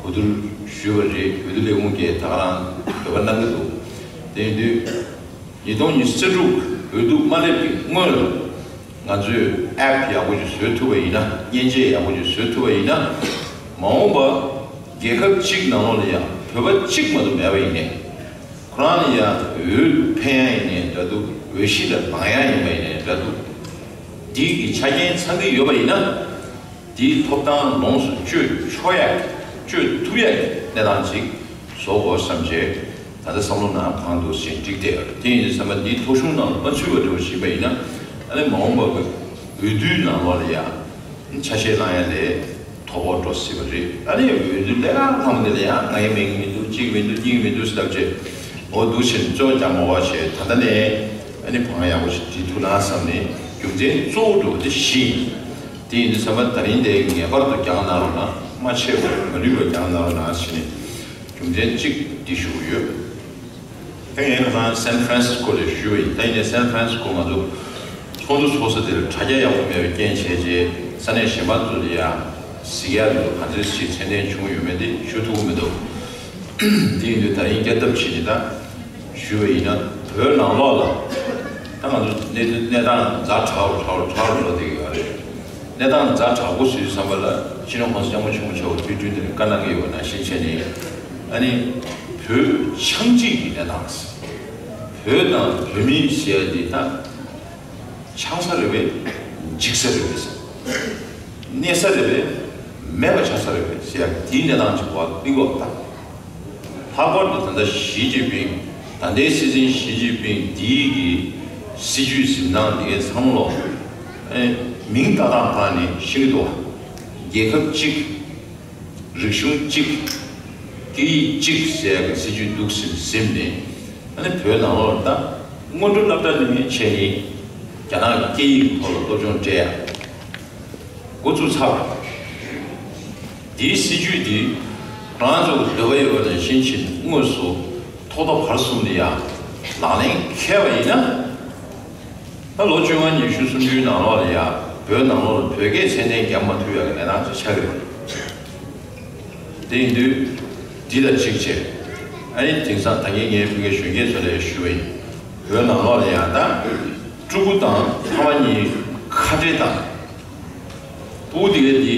གོ་བསྡུར་ཞུས་པ་རེད། འོས་བསྡུ་ལས་ཁུངས་ཀྱིས་ད་ག་རང་འདོད་པ་གནང་གི་འདུག་དེ་ཡིན་དུས་ཉིས་སྟོང་ཉི་ཤུ་རྩ་དྲུག་འོས་བསྡུ་མ་སླེབས་ཀྱི་སྔོན་ལ་ང་ཚོས་ཨེབ་ཡག་པོ་ཞིག་བཟོས་ཐུབ་པ་ཡིན་ན། མཉེན་ཆས་ཡག་པོ་ཞིག་བཟོས་ཐུབ་པ་ཡིན་ན། མ་འོངས་པ་རྒྱལ་ཁབ་གཅིག་ནང་ལོགས་ལ་ཡང་བོད་པ་གཅིག་མ་གཏོགས་མེད་པ་ཡིན་ནའི། ཁོ་རང་ལ་ཡང་འོས་འཕེན་ཡ་ཡིན་ནའི་འདྲ་འདུག་འོས་གཞི་ལ་ལངས་ཡ་ཡིན་པ་ཡིན་ནའི་འདྲ་འདུག་འདི་གི་ཆ་རྐྱེན་ཚང་གི་ཡོད་པ་ཡིན་ན། དེའི་ཐོབ་ཐང་ལོངས་སུ་སྤྱོད་ཆོག་ཡ། སྤྱོད་ཐུབ་ཡ་གི་གནས་སྟངས་ཅིག་བཟོ་དགོས་བསམ་བྱས། ད་ལྟ་བསམ་བློ་ནང་གང་འདུག་ཞེས་འགྲིག་བསྡད་ཡོད་རེད། དེ་ཡིན་དུས་ཙམ་པ་འདིའི་ཐོ་གཞུང་ནང་ལ་མ་ཚུད་པ་འདྲ་བོ་ཞིག་ཡིན་པ་ཡིན་ན། ཨ་ནི་མ་འོངས་པ་གི་འོས་བསྡུའི་ནང་ལོགས་ལ་ཡང་ཆ་ཤས་བླང་ཡ་ལས་དོ་ཕོག་འགྲོ་སྲིད་པ་རེད། ཨ་ནི་འོས་བསྡུ་ལས་ཀ་ལྷག་མ་དེ་ལ་ཡང་ང་ཡི་མིང་མི་འདུག་གཅིག་མི་འདུག་གཉིས་མི་འདུག་ཟེར་ལབ་བྱས། འོ་འདུག་བྱས་ནས་རྩོད་པ་རྒྱག་མ་དགོས་བྱས། ད་ལྟ་ནས་ཨ་ནི་བང་ཡག་པོ་ཞིག་སྒྲིལ་ཐུབ་ན་བསམ་ནས། རྒྱུ་མཚན་གཙོ་བོ་འདྲ་བོ་དེ་བཞི་ཡིན། དེ་ཡིན་དུས་ཙམ་པ་ད་རིང་དེ་ངེས་པར་དུ་རྒྱག་གནང་རོགས་གནང་། མ་ཆད་པར་མ་ལུས་པར་རྒྱག་གནང་རོགས་གནང་ཞེས་ནས་རྒྱུ་མཚན་གཅིག་འདི་ཞུ་གི་ཡོད། ད་ངས་ཁ་སང་སན་ཧྥ་རན་སིས་ཀོ་ལ་ཞུས་པ་ཡིན། ད་ཡིན་ནའི་སན་ཧྥ་རན་སིས་ཀོ་ང་ཚོ་ཚོགས་འདུ་ཚོགས་ས་དེར་དྲ་རྒྱ་ཡག་པོ་མེད་པའི་རྐྱེན་བྱས་རྗེས་ས་གནས་གཞན་པ་ཚོ་ལ་ཡང་གཟིགས་ཡག་འདུག་ག་ཚོད་ཅིག་མཚན་ལྡན་བྱུང་ཡོད་མེད་དེ་ཞུ་ཐུབ་ཀྱི་མི་འདུག་དེ་ཡིན་དུས་ད་རིང་བསྐྱར་ལྡབ་བྱས་ནས་ད། ཞུས་པ་ཡིན་ན། བོད་ནང་ལོགས་ལ་ད་ང་ཚོ་གནས་གནས་སྟངས་ཛ་དྲག་རུ་དྲག་རུ་དྲག་རུ་འགྲོ་བསྡད་ཡོད་རེད། གནས་སྟངས་ཛ་དྲག་པོ་བཟོས་བསམ་པ་ལ་སྤྱི་ནོར་༸གོང་ས་༸སྐྱབས་མགོན་ཆེན་པོ་མཆོག་གིས་དུས་རྒྱུན་དུ་བཀའ་གནང་གི་ཡོད་པ་ནང་བཞིན་བྱས་ནས། ཨ་ནི་བོད་ཆགས་འཇིག་གི་གནས་སྟངས། བོད་དང་བོད་མི་ཟེར་ཡ་འདི་ད། ཆགས་ས་རེད་པས། འཇིག་ས་རེད་པས། གནས་ས་རེད་པས། མེད་པ་ཆགས་ས་རེད་པས་ཟེར་ཡག་དེའི་གནས་སྟངས་ཅིག་གོ་བ་ལེན་དགོས་པ་དང་། ལྷག་པར་དུ་ད་ལྟ་ཞི་ཅིན་ཕིང་། ད་ལྟའི་སྲིད་འཛིན་ཞི་ཅིན་ཕིང་འདིའི་གི་སྲིད་ཇུས་འཛིན་སྟངས་འདི་གའི་ཚང་མ་ལོ། ཨེ། མིང་བཏགས་སྟངས་ཐོག་ནས་ཤེས་ཀྱི་འདུག་བ། རྒྱལ་ཁབ་གཅིག་རིག་གཞུང་གཅིག་སྐད་ཡིག་གཅིག་ཟེར་ཡག་གི་སྲིད་ཇུས་འདུག་སེ་ཟིན་ནས། ཨ་ནི་བོད་ནང་ལོགས་ལ་ད་སྔོན་འགྲོ་སློབ་གྲྭ་ནས་བྱས་ནས་རྒྱ་ནག་གི་སྐད་ཡིག་ཐོག་ལ་སློབ་སྦྱོང་སྤྲད་ཡག་འགོ་བཙུགས་ཚར་བ། འདིའི་སྲིད་ཇུས་འདི་ང་རང་ཚོ་གི་འདོད་པ་ཡོད་པ་ནང་བཞིན་བྱས་ནས་དངོས་སུ་ཐོག་མཐའ་བར་གསུམ་ལ་ཡང་ལག་ལེན་འཁེལ་བ་ཡིན་ན། ད་ལོ་བཅོ་ལྔ་ཉི་ཤུ་སུམ་ཅུའི་ནང་ལོགས་ལ་ཡང་བོད་ནང་ལོགས་ལ་བོད་སྐད་ཚད་ལྡན་བརྒྱབ་མ་ཐུབ་ཡག་གི་གནས་སྟངས་ཅིག་ཆགས་ཀྱི་རེད། དེ་ཡིན་དུས་འདི་དང་གཅིག་བྱས། ཨ་ནི་དེང་སང་ད་གིན་ངས་ཕ་གིར་གཞོན་སྐྱེས་ཚོ་ལ་ཞུ་བ་ཡིན། བོད་ནང་ལོགས་ལ་ཡང་ད་ཕྲུ་གུ་དང་ཕ་མ་གཉིས་ཁ་བྲལ་བཏང་། ཕྲུ་གུ་དེ་ག་དེ་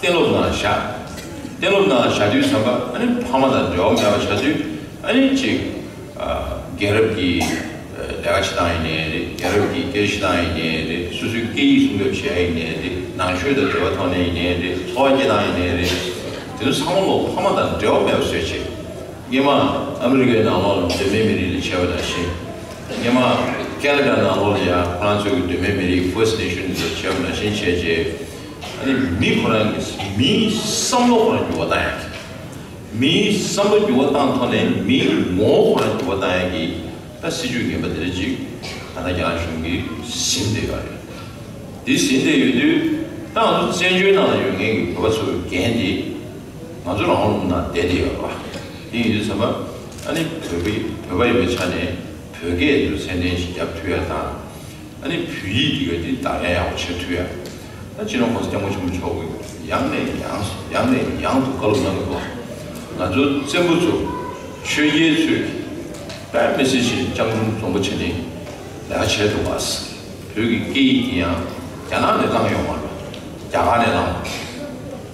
གཏན་སློབ་ནང་བཞག་གཏན་སློབ་ནང་བཞག་དུས་ཙམ་པ་ཨ་ནི་ཕ་མ་དང་འབྲེལ་བ་མེད་པ་བྱ་དུས། ཨ་ནི་ཅིག་ཨ། རྒན་རབས་ཀྱི་ལས་ཀ་བྱེད་སྟངས་ཡིན་ནའི་རེད། རྒན་རབས་ཀྱི་སྐད་ཆ་བཤད་སྟངས་ཡིན་ནའི་རེད། སོ་སོའི་སྐད་ཡིག་སྲུང་སྐྱོབ་བྱེད་ཡ་ཡིན་ནའི་རེད། ནང་ཆོས་དང་འབྲེལ་བ་ཐོག་ནས་ཡིན་ནའི་རེད། འཚོ་བ་སྐྱེལ་སྟངས་ཡིན་ནའི་རེད། དེ་ཚོ་ཚང་མ་ལོ་ཕ་མ་དང་འབྲེལ་བ་མེད་པ་བཟོས་བྱས། སྔོན་མ་ཨ་མི་རི་ཀའི་ནང་ལོགས་ལ་གདོད་མའི་མི་རིགས་ལ་བྱས་པ་ནང་བཞིན། སྔོན་མ་ཁེ་ན་ཌ་ནང་ལོགས་ལ་ཡང་ཁོ་རང་ཚོའི་གདོད་མའི་མི་རིགས་First Nation་ལ་བྱས་པ་ནང་བཞིན་བྱས་རྗེས། ཨ་ནི་མི་ཁོ་རང་གི་མིའི་བསམ་བློ་ཁོ་རང་འགྱུར་བ་བཏང་ཡག་གི། མིའི་བསམ་བློ་འགྱུར་བ་བཏང་ཐོག་ནས་མིའི་ངོ་བོ་ཁོ་རང་འགྱུར་བ་བཏང་ཡག་གི་ད་སྲིད་ཇུས་ངན་པ་དེ་འདྲ་ཅིག་ད་ལྟ་རྒྱ་ནག་གཞུང་གིས་ཟིན་བསྡད་ཡོད་རེད། འདི་ཟིན་བསྡད་ཡོད་དུས་ད་ང་ཚོ་བཙན་བྱོལ་ནང་ལ་ཡོད་མཁན་གྱི་བོད་པ་ཚོའི་འགན་དེ། ང་ཚོ་རང་དབང་ལུང་པ་ནང་བསྡད་བསྡད་ཡོད་རེད་བ། དེ་ཡིན་དུས་ཙམ་པ་ཨ་ནི་བོད་པའི་བོད་པ་ཡིན་པའི་ཆ་ནས་བོད་སྐད་དུ་ཚད་ལྡན་ཞིག་རྒྱབ་ཐུབ་ཡ་དང་། ཨ་ནི་བོད་ཡིག་འདི་ག་འདི་བདག་ཉར་ཡག་པོ་བྱེད་ཐུབ་ཡ། ད་སྤྱི་ནོར་༸གོང་ས་༸སྐྱབས་མགོན་ཆེན་པོ་མཆོག་གིས་ཡང་ནས་ཡང་ཡང་ནས་ཡང་དུ་བཀའ་སློབ་གནང་གི་འདུག་ང་ཚོ་བཙན་པོ་ཚོ་ཆོས་རྒྱལ་ཚོས་དཔེ་མི་སྲིད་ཅིག་སྤྱང་གྲུང་འཛོམས་པོ་བྱས་ནས་ལས་ཀ་བྱས་འདུག་བ། བོད་ཀྱི་སྐད་ཡིག་དེ་ཡང་རྒྱ་ནག་ནས་བླངས་ཡོད་མ་རེད། རྒྱ་གར་ནས་བླངས་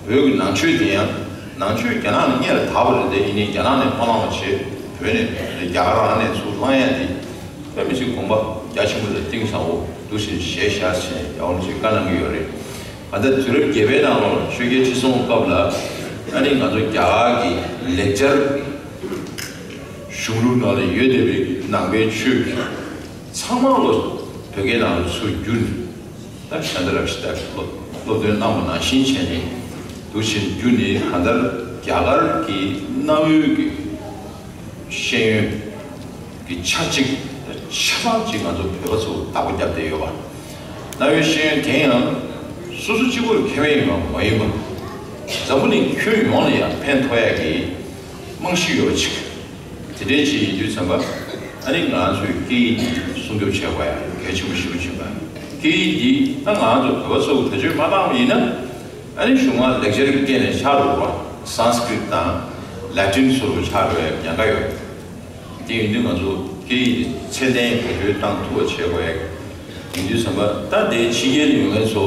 པ། བོད་ཀྱི་ནང་ཆོས་དེ་ཡང་ནང་ཆོས་རྒྱ་ནག་ནས་སྔོན་ལ་དར་བ་རེད་དེ། ཡིན་ནའི་རྒྱ་ནག་ནས་མ་བླངས་པ་བྱས། བོད་ནས་རྒྱ་གར་རང་ནས་ཚུར་བླངས་ཡ་དེ་དཔེ་མི་སྲིད་དགོངས་པ་རྒྱ་ཆེན་པོ་དང་གཏིང་ཟབ་པོ་འདུག་ཟེར་ཞལ་བཞག་ཟེར་ནས་ཡག་པོ་ཅིག་བཀའ་གནང་གི་ཡོད་རེད། ད་ལྟ་དུས་རབས་བརྒྱད་པའི་ནང་ལོགས་ལ་ཆོས་རྒྱལ་ཁྲི་སྲོང་སྐབས་ལ་ཨ་ནི་ང་ཚོ་རྒྱ་གར་གྱི་ལེགས་སྦྱར་གཞུང་ལུགས་ནང་ལ་ཡོད་བསྡད་པའི་ནང་པའི་ཆོས་ཚང་མ་ལོ་བོད་སྐད་ནང་ལ་ཚུར་བསྒྱུར་ནས། ད་ཤཱནྟ་རཀྵི་ཏ་སློབ་སློབ་སྟོན་གནང་བ་ནང་བཞིན་བྱས་ནས་འདུག་བྱས་བསྒྱུར་ནས། གང་ལྟར་རྒྱ་གར་གྱི་གནའ་བོའི་གི་ཤེས་ཡོན་གྱི་ཆ་གཅིག་ཆ་ཚང་གཅིག་ང་ཚོ་བོད་པ་ཚོ་བདག་པོ་རྒྱབ་བསྡད་ཡོད་པ། གནའ་བོའི་ཤེས་ཡོན་དེ་ཡང་སོ་སོ་གཅིག་པུར་ཁེ་ཕན་ཡིན་པ་མ་ཡིན་པ། འཛམ་བུ་གླིང་ཁྱོན་ཡོངས་ལ་ཡང་ཕན་ཐོགས་ཡག་གི་རྨང་གཞི་ཡོད་པ་ཅིག་དེ་འདྲའི་ཅིག་ཡིན་དུས་ཙམ་པ། ཨ་ནི་ང་ཚོའི་སྐད་ཡིག་འདི་སྲུང་སྐྱོབ་བྱེད་དགོས་ཡ་གལ་ཆེན་པོ་ཞེ་པོ་ཅིག་ཡིན་པ། སྐད་ཡིག་འདི་ད་ང་ཚོ་བོད་པ་ཚོ་བེད་སྤྱོད་མ་བཏང་བ་ཡིན་ན། ཨ་ནི་གཞུག་མ་ལེགས་སྦྱར་གྱི་སྐད་ནས་ཆགས་འགྲོ་བ། སཾ་སྐྲྀཏ་དང་ལ་ཏིན་སོགས་ལ་ཆགས་འགྲོ་ཡ་ཉེན་ཁ་ཡོད། དེ་ཡིན་དུས་ང་ཚོ་སྐད་ཡིག་འདི་ཚད་ལྡན་བེད་སྤྱོད་བཏང་ཐུབ་པ་བྱེད་དགོས་ཡ་ཡིན་དུས་ཙམ་པ། ད་དེ་ཕྱི་རྒྱལ་ལ་ཡོད་མཁན་ཚོ།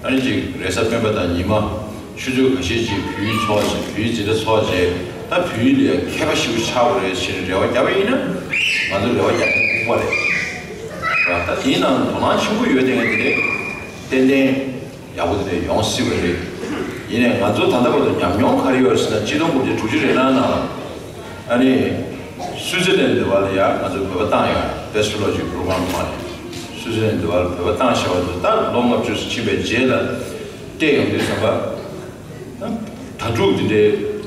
ཨ་ནི་ཅིག་རེས་གཟའ་སྤེན་པ་དང་ཉི་མ་ཆུ་ཚོད་འགའ་ཤས་ཅིག་བོད་ཡིག་ཚོགས་བྱས། བོད་ཡིག་འཛིན་གྲྭ་ཚོགས་བྱས། ད་བོད་ཡིག་ལ་ཡང་མཁས་པ་ཞིག་ཆགས་པ་རེད་ཟེར་ནས་རེ་བ་བརྒྱབ་པ་ཡིན་ན། ང་ཚོ་རེ་བ་རྒྱག་མཁན་ལྐུགས་པ་རེད། ད་དེའི་ནང་དོ་སྣང་ཆེན་པོ་ཡོད་བསྡད་མཁན་དེ་རེད། ཏན་ཏན་ཡག་པོ་དེ་འདྲ་ཡོང་སྲིད་པ་རེད། ཡིན་ནའི་ང་ཚོ་ད་ལྟ་བར་དུ་ཉམས་མྱོང་ག་རེ་ཡོད་ཟེར་ན། ཆིག་སྟོང་དགུ་བརྒྱ་དྲུག་ཅུ་རེ་གྲངས་ནང་ལ། ཨ་ནི་སུའུ་ཙི་ལན་འདི་བ་ལ་ཡང་ང་ཚོ་བོད་པ་བཏང་ཡོད། བེ་སི་ཊོ་ལོ་ཇི་པོ་རོ་གྷ་རམ་ནང་ནས་སུའུ་ཙི་ལན་འདི་བ་ལ་བོད་པ་བཏང་བཞག་པ་འདུག་ད་ལོ་ལྔ་བཅུ་ཕྱིན་པའི་རྗེས་ལ་བལྟས་ཡོང་དུས་ཙམ་པ། ད་དྭ་ཕྲུག་འདི་འདྲའི་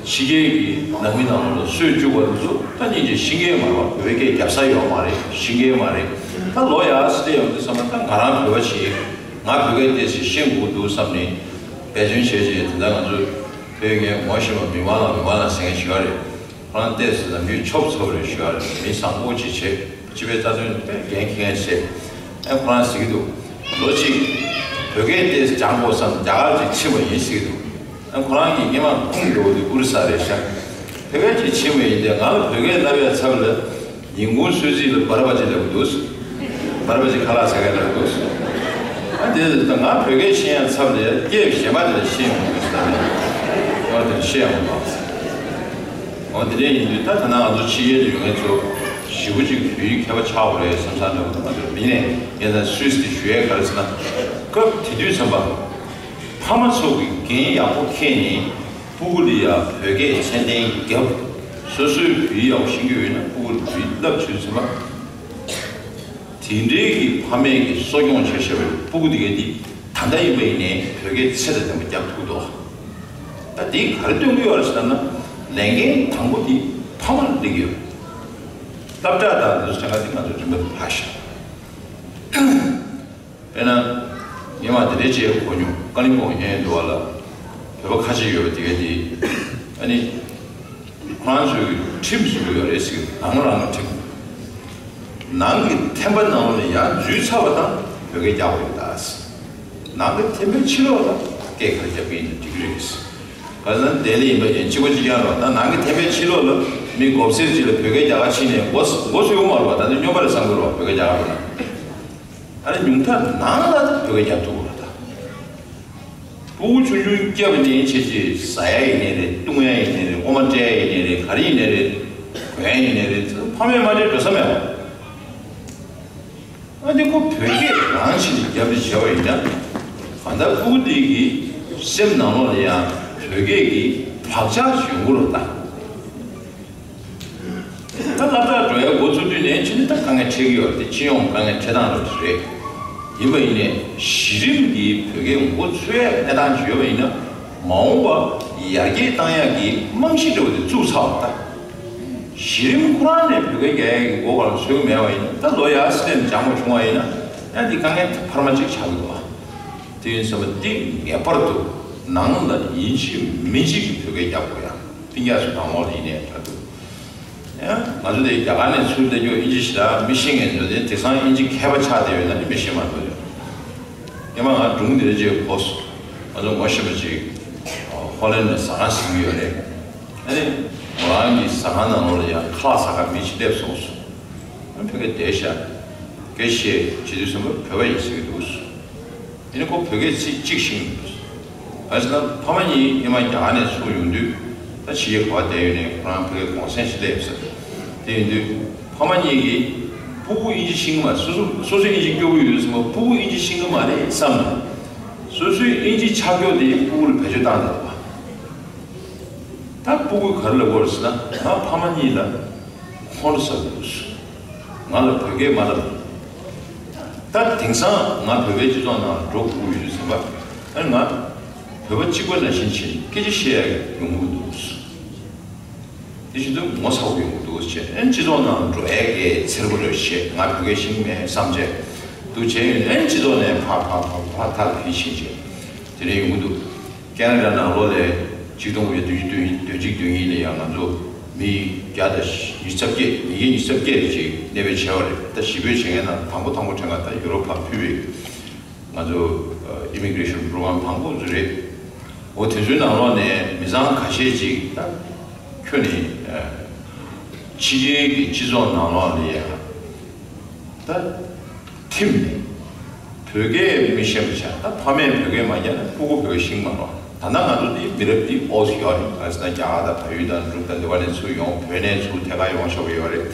ཕྱི་རྒྱལ་གྱི་ནང་མི་ནང་ལོགས་ལ་སུས་བཅུག་པ་འདུག་ད་སྙིང་རྗེ། ཤེས་མཁན་མ་རེད་བ། བོད་སྐད་རྒྱབ་ས་ཡོད་མ་རེད། ཤེས་མཁན་མ་རེད། ད་ལོ་ཡར་སླེབས་ཡོང་དུས་ཙམ་པ། ད་ང་རང་བོད་པ་ཞིག་ང་བོད་སྐད་ཏོག་ཙམ་ཤེས་དགོས་འདུག་བསམ་ནས་འབད་བརྩོན་བྱས་བྱས། དེ་འདྲ་ང་ཚོ་བོད་སྐད་ངོ་ཤེས་པ་མི་མང་ལ་མི་མང་ལ་ཟེར་མཁན་ཞིག་ཡོད་རེད། ཁོ་རང་ཏོག་ཙམ་ནམ་རྒྱུན་ཆོབ་ཚོབ་རེད་ཞུ་ཡ་རེད། མི་བཟང་པོ་ཅིག་བྱེད། སྤྱི་པའི་རྩ་དོན་དཔེ་འགན་འཁྱེར་མཁན་ཞིག་བྱེད། ཨ་ཁོ་རང་ཟེར་གྱི་འདུག་ལོ་གཅིག་བོད་སྐད་ཏོག་ཙམ་སྦྱང་དགོས་བསམ། རྒྱ་གར་ཅིག་ཕྱིན་པ་ཡིན་ཟེར་གྱི་འདུག་ཨ་ཁོ་རང་གི་སྔོན་མ་ཁུངས་ཡོད་པ་དེ་ཨོ་རི་ས་རེད་ཤག་བོད་སྐད་ཅིག་ཕྱིན་པ་ཡིན་ཏེ། ང་ལ་བོད་སྐད་བསླབ་ཡ་ཚབ་ལ། ཉིན་གུང་གསོལ་ཚིགས་ལ་བར་བ་ཅིག་ལབ་འདུག་བར་བ་ཅིག་ཁ་ལག་ཟ་ག་ལབ་འདུག་ཨ་དེ་ང་བོད་སྐད་ཤེས་ཡ་ཚབ་ལ་སྐད་གཞན་པ་དེ་ལ་ཤེས་ཡོང་གི་འདུག་ཨ་དེ་ཤེས་ཡོང་གི་འདུག་འོ་དེ་འདྲ་ཡིན་དུས། ད་ད་ནང་ང་ཚོ་ཕྱི་རྒྱལ་དུ་ཡོད་མཁན་ཚོ་ཞེ་པོ་ཅིག་བོད་ཡིག་མཁས་པ་ཆགས་པ་རེད་བསམ་བསམ་འདྲ་པོ་འདུག་ང་ཚོ་མི་ནས་ཡིན་ན་སུད་སི་དེ་ཞུ་ཡས་ག་རེ་ཟེར་ན། སྐབས་དེ་དུས་ཙམ་པ། ཕ་མ་ཚོ་གིས་འགན་ཡག་པོ་འཁྱེར་ནས་སྤུ་གུ་ལ་ཡ་བོད་སྐད་ཚད་ལྡན་བརྒྱབ། སོ་སོའི་བོད་ཡིག་ཡག་པོ་ཤེས་ཀྱི་ཡོད་ན་སྤུ་གུ་ལ་བོད་ཡིག་བསླབ་བྱས་ཙམ་པ། དེ་འདྲའི་གི་ཕ་མས་ཀྱི་གསོ་སྐྱོང་བྱས་བཞག་པའི་སྤུ་གུ་དེ་གས་དེ་ད་ལྟ་ཡིན་པ་ཡིན་ནའི་བོད་སྐད་ཚད་དང་ལྡན་པ་རྒྱབ་ཐུབ་འདུག་ད་དེ་ག་རེ་སྟོན་གྱི་ཡོད་རེད་ཟེར་ན། ལས་འགན་དང་པོ་དེ་ཕ་མ་ལ་སླེབས་ཀྱི་ཡོད། སློབ་གྲྭ་དང་དེ་ཚོ་གྲངས་ཀ་དེ་ང་ཚོ་རིམ་པ་དེ་ཕར་བཞག་དཔེར་ན། ངས་མ་དེ་འདྲའི་ཅིག་གོ་མྱོང་། ཀ་ལིམ་པོང་ཡན་འདི་བ་ལ་བོད་པ་ཁ་ཤས་ཡོད་པ་དེ་གས་དེ། ཨ་ནི་ཁོ་རང་ཚོའི་ཁྲིམས་བཟོ་གི་ཡོད་རེད་ཟེར་གི། རང་རང་གི་ཁྲིམས། ནང་གི་ཐེམ་པ་ནང་ལོགས་ནས་ཡར་འཛུལ་ཚར་བ་དང་བོད་སྐད་རྒྱག་དགོས་རེད་ད། ནང་གི་ཐེམ་པའི་ཕྱི་ལོགས་ལ་སྐད་ག་རེ་རྒྱབ་ཀྱི་ཡིན་ན་འགྲིག་གི་རེད། ག་ས་ལྡི་ལི་ཡིན་པ་ཡིན་གཅིག་པ་གཅིག་རྐྱང་རེད། ད་ནང་གི་ཐེམ་པའི་ཕྱི་ལོགས་ལ་ མི་མགོ་སེར་ཅིག་ལ་བོད་སྐད་རྒྱག་ག་ཕྱིན་ནས་མགོ་མགོ་སོས་ཡོང་མ་རེད་པ། ད་ནི་སྨྱོན་པ་རེད་བསམ་གི་རེད་པ། བོད་སྐད་རྒྱག་ག་འགྲོ་ན། ཨ་ནི་ཉུང་མཐའ་ནང་ལ་བོད་སྐད་རྒྱག་ཐུབ་དགོས་རེད་ད། ཕྲུ་གུ་ཆུང་ཆུང་སྐྱེས་པ་ནས་བྱས་རྗེས་ཟ་ཡ་ཡིན་ནའི་རེད། བཏུང་ཡ་ཡིན་ནའི་རེད། འོ་མ་སྤྲད་ཡ་ཡིན་ནའི་རེད། ག་རེ་ཡིན་ནའི་རེད། གོན་ཡ་ཡིན་ནའི་རེད། ཕ་མས་མ་སྤྲད་འགྲོ་ས་མེད་པ། ཨ་ནི་ཁོ་བོད་སྐད་རང་བཞིན་གྱིས་རྒྱབ་ནས་བྱས་པ་ཡིན་ན། གང་ལྟར་ཕྲུ་གུ་འདི་གི་སེམས་ནང་ལོགས་ལ་ཡང་བོད་སྐད་ཀྱི་བག་ཆགས་ཤིག་ཡོང་གི་རེད་ད། ད་སློབ་གྲྭར་འགྲོ་ཡ་འགོ་ཚུགས་དུས་ནས་ཕྱི་ནས་ད་དཀའ་ངལ་འཕྲད་ཀྱི་ཡོད་རེད་དེ། སྤྱི་ཡོངས་དཀའ་ངལ་འཕྲད་སྟངས་རེད་དེ་རེད། ཡིན་པ་ཡིན་ནའི་གཞི་རིམ་གྱི་བོད་སྐད་འགོ་ཚུགས་ཡ་གནས་སྟངས་ཅིག་ཡོད་པ་ཡིན་ན། མ་འོངས་པ་ཡར་རྒྱས་བཏང་ཡ་གི་རྨང་གཞི་འདྲ་བོ་དེ་བཙུགས་ཚར་བ་ད། གཞི་རིམ་ཁོ་རང་ནས་བོད་སྐད་རྒྱག་ཡ་གི་འགོ་ག་ལ་ཚུགས་མེད་པ་ཡིན་ན། ད་ལོ་ཡར་སི་ལེམ་སྦྱང་མ་བྱུང་བ་ཡིན་ན། ཡང་དེ་དཀའ་ངལ་འཕར་མ་གཅིག་ཆགས་ཀྱི་འདུག་ཨ། དེ་ཡིན་ཙང་འདི་ངེས་པར་དུ་ནང་ལ་ཡིན་གཅིག་མིན་གཅིག་གི་བོད་སྐད་རྒྱག་དགོས་ཡ། སྤུན་ཀྱག་ཚོ་ནང་ལོགས་ལ་ཡིན་ནའི་འདྲ་འདུག་ཡང་ང་ཚོ་དེ་རྒྱ་གར་ནས་ཚུར་སླེབས་རྒྱུ་ཨིན་ཇི་ཞེ་དྲག་མི་ཤེས་མཁན་ཚོ་དེ། དེང་སང་ཨིན་ཇི་མཁས་པ་ཆགས་བསྡད་ཡོད་ན་ནི་མི་ཤེས་མ་གཏོགས་ཡོད། སྔོན་མ་ང་སྒྲུང་འདི་འདྲ་ཅིག་གོ་སོང་། ང་ཚོ་ངོ་ཤེས་པ་ཅིག་ཧོ་ལན་ནས་ཟ་ཁང་ཟིན་གྱི་ཡོད་རེད། ཨ་ནི་ང་རང་གི་ཟ་ཁང་ནང་ལོགས་ལ་ཡང་ཁ་ལག་ཟ་ཁང་མི་ཅིག་སླེབས་སོང་ཟེར། ཨ་ནི་ཕ་གིར་བསྡད་ཤག་སྐད་བཤད་བྱེད་དུས་ཙམ་པ་བོད་པ་ཡིན་ཟེར་གྱི་འདུག་ཟེར། ཡིན་ནའི་ཁོ་བོད་སྐད་ཚིག་གཅིག་ཤེས་མི་འདུག་ག་ཟེར་ན་ཕ་མ་གཉིས་སྔོན་མ་རྒྱ་གར་ནས་ཚུར་ཡོང་དུས། ད་ཕྱི་རྒྱལ་ག་པར་བསྡད་ཡོད་ནའི་ཁོ་རང་བོད་སྐད་གོང་སེང་ཞིག་སླེབས་ཟེར། དེ་ཡིན་དུས་ཕ་མ་གཉིས་ཀྱིས་ཕྲུ་གུ་ཨིན་ཇི་ཤེས་ཀྱི་མ། སོ་སོ་སོ་སོས་ཨིན་ཇི་སྐྱོ་པོ་ཡོད་ཟེར་བ། ཕྲུ་གུ་ཨིན་ཇི་ཤེས་ཀྱི་མ་རེད་བསམ་ནས། སོ་སོའི་ཨིན་ཇི་ཆག་སྐྱོ་དེ་ཕྲུ་གུ་ལ་བེད་སྤྱོད་བཏང་བསྡད་པ། ད་ཕྲུ་གུས་ག་རེ་ལབ་དགོས་རེད་ཟེར་ན། ང་ཕ་མ་གཉིས་ལ་ཁོང་ཁྲོ་ཟ་གི་འདུག་ང་ལ་བོད་སྐད་མ་ལབ། ད་དེང་སང་ང་བོད་པའི་སྤྱི་ཚོགས་ནང་འགྲོ་དགོས་ཀྱི་ཡོད་ཟེར་བ། ཨ་ནི་ང་བོད་པ་གཅིག་པ་ནང་བཞིན་བྱས་ནས་སྐད་ཆ་བཤད་ཡ་ཡོང་གི་འདུག་དེ་བཞིན་དུ་ངོ་ཚ་པོ་ཡོང་གི་འདུག་ཟེར་བྱས། ཨ་ནི་སྤྱི་ཚོགས་ནང་འགྲོ་ཡ་གི་འཚེར་པོ་རེ་བྱས། ང་བོད་སྐད་ཤེས་ཀྱི་མེད་བསམ་བྱས་འདུག་བྱས་ཡོང་། ཨ་ནི་སྤྱི་ཚོགས་ནས་ཕར་ཕར་ཕར་ཕར་ཐག་ཕུད་ཕྱིན་བྱས་དེ་འདྲ་ཡོང་གི་འདུག་ཁེ་ན་ཌ་ནང་ལོགས་ལ་ཆིག་སྟོང་དགུ་བརྒྱ་བདུན་ཅུ་དོན་དོན་གཅིག་དོན་གཉིས་ལ་ཡང་ང་ཚོ་མི་བརྒྱ་དང་ཉི་ཤུ་རྩ་བརྒྱད། མི་བརྒྱ་ཉི་ཤུ་རྩ་བརྒྱད་ཅིག་གནས་སྤོས་བྱས་པ་རེད། ད་གཞིས་སྤོས་བྱེད་མཁན་ནང་དང་པོ་དང་པོ་དྲན་ག་ད་ཡུ་རོབ་ཕར་ཕུད་པའི་ང་ཚོ་ཨ་ཨི་མི་གྷི་རེ་ཤན་པོ་རོ་གྷ་རམ་དང་པོ་ཚོ་རེད། འོ་དེ་ཚོའི་ནང་ལོགས་ནས་མི་ཚང་ཁ་ཤས་ཅིག་ད་ཁྱོན་ནས་ཨ་ཕྱི་རྒྱལ་གྱི་སྤྱི་ཚོགས་ནང་ལོགས་ལ་ཡང་ད་ཁྲིམས་ནི། བོད་སྐད་མི་ཤེས་པ་ཆགས། ད་ཕ་མས་བོད་སྐད་མ་རྒྱག་ན་ཕྲུ་གུ་བོད་སྐད་ཤེས་ཀྱི་མ་རེད། ད་ལྟ་ང་ཚོ་འདི་མི་རབས་འདི་ཨོ་ཙི་ཡོད་རེད། ག་ཟེར་ན་རྒྱ་གར་དང་བལ་ཡུལ་དང་འབྲུག་དང་འདི་བ་ནས་ཚུར་ཡོང་། བོད་ནས་ཚུར་ཐད་ཀར་ཡོང་ཤོག་གི་ཡོད་རེད།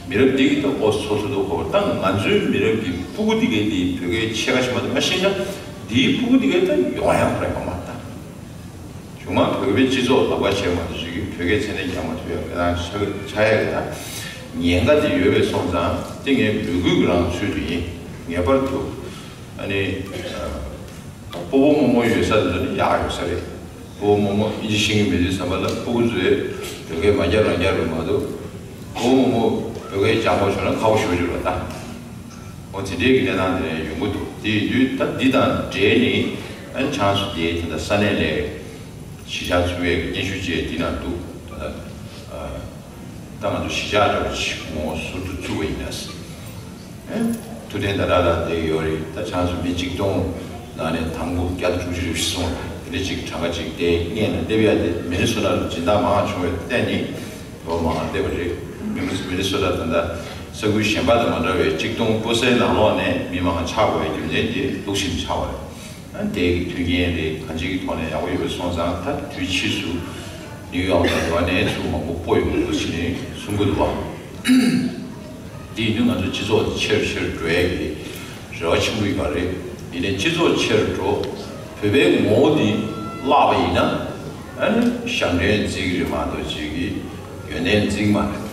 མི་རབས་འདི་གི་ད་ཨོ་ཙི་ཚོ་ཚོ་དུ་གོ། ད་ང་ཚོའི་མི་རབས་ཀྱི་ཕྲུ་གུ་འདི་གས་འདི་བོད་སྐད་ཕྱེད་ཀ་ཕྱེད་མ་གཏོགས་མ་ཤེས་ན། འདིའི་ཕྲུ་གུ་འདི་གས་ད་ཡོང་ཡ་ཁོ་རང་ཡོང་མ་རེད་ད། གཞུག་མ་བོད་པའི་སྤྱི་ཚོགས་ལག་པ་ཆད་མ་ཐུབ་ཞིག་གིས་བོད་སྐད་ཚད་ལྡན་རྒྱག་མ་ཐུབ་ཡ་གནས་སྟངས་ཆགས་ཆགས་ཡ་གི་ད་ཉེན་ཁ་དེ་ཡོད་པའི་སོང་ཙང་། དེ་ངའི་མོས་གུས་ཀྱི་རང་ཚུལ་དུ་ཡིན། ངེས་པར་དུ་ཨ་ནི་ཨ་སྤོ་བོ་རྨོ་མོ་ཡོད་ས་དེ་ཚོ་ནི་ཡག་ཡོད་ས་རེད། སྤོ་བོ་རྨོ་མོ་ཨིན་ཇི་ཤེས་ཀྱི་མེད་དུས་ཙམ་པ་ལ་ཕྲུ་གུ་ཚོས་བོད་སྐད་མ་རྒྱབ་རང་རྒྱབ་རེད་མ་གཏོགས། སྤོ་བོ་རྨོ་མོ་བོད་སྐད་རྒྱག་དགོས་བྱུང་ན་ཁག་པོ་ཞེ་པོ་ཅིག་རེད་ད། འོ་དེ་འདྲའི་གི་གནས་སྟངས་དེ་འདྲ་ཡོང་གི་འདུག་དེ་ཡིན་དུས་ད་འདི་དང་འབྲེལ་ནས་ཨ་ནི་ཆང་སུ་དེ་ད་ལྟ་ས་གནས་ལ་གཞིས་ཆགས་ཚུགས་པའི་སྙན་ཞུ་བཅས་འདི་ནང་འདུག་ད་ལྟ་ཨ་ད་ང་ཚོ་གཞིས་ཆགས་འདྲ་བོ་ཞིག་མོ་ཟུར་དུ་བཙུགས་པ་ཡིན་ན། ཨ་ཐུབ་བསྟན་ཟླ་གྲགས་དང་དེ་ཡོད་རེད། ད་ཆང་སུ་མི་གཅིག་སྟོང་ནང་ནས་དང་པོ་བརྒྱ་དང་དྲུག་ཅུ་རེ་བཞི་སོང་རེད། དེ་འདྲ་ཅིག་གྲངས་ཀ་ཅིག་དེ་སྔས་ནས་སླེབས་ཡ་དེ་མི་ནི་སོ་ཊ་ལ་སྦྱིན་བདག་མང་བ་བྱུང་བའི་བརྟེན་ནས། ལོ་མང་བ་བསྡད་པ་རེད། མི་མི་ནི་སོ་ཊ་ད་ལྟ་ས་ཁུལ་གཞན་པ་དང་མ་འདྲ་བའི་གཅིག་སྟོང་སྤུ་སའི་ནང་ལོགས་ནས་མི་མང་ཆགས་དགོས་པའི་རྒྱུ་མཚན་དེ་འདུག་སེ་ཆགས་པ་རེད། ཨ་དེ་གི་མཐུན་རྐྱེན་རེད། གང་ཅིའི་ཐོག་ནས་ཡག་པོ་ཡོད་པ་སོང་ཙང་། ད་དུས་ཕྱིས་སུ་ནིའུ་ཡོག་དང་དེ་བ་ནས་ཚུར་མང་པོ་སྤོ་ཡོང་གི་འདུག་ཟེར་ནས་གསུང་གི་འདུག་བ། དེ་ཡིན་དུས་ང་ཚོ་སྤྱི་ཚོགས་དེ་ཆེ་རུ་ཆེ་རུ་འགྲོ་ཡས་ཀྱི་རེ་བ་ཆེན་པོ་ཡོད་པ་རེད། ཡིན་ནའི་སྤྱི་ཚོགས་ཆེ་རུ་འགྲོ། བོད་པའི་ངོ་བོ་འདི་བརླག་པ་ཡིན་ན། ཨ་ནི་ཞབས་འདྲེན་འཛིན་གྱི་རེད་མ་གཏོགས་ཅིག་གི་ཡོན་ཏན་འཛིན་གྱི་མ་རེད།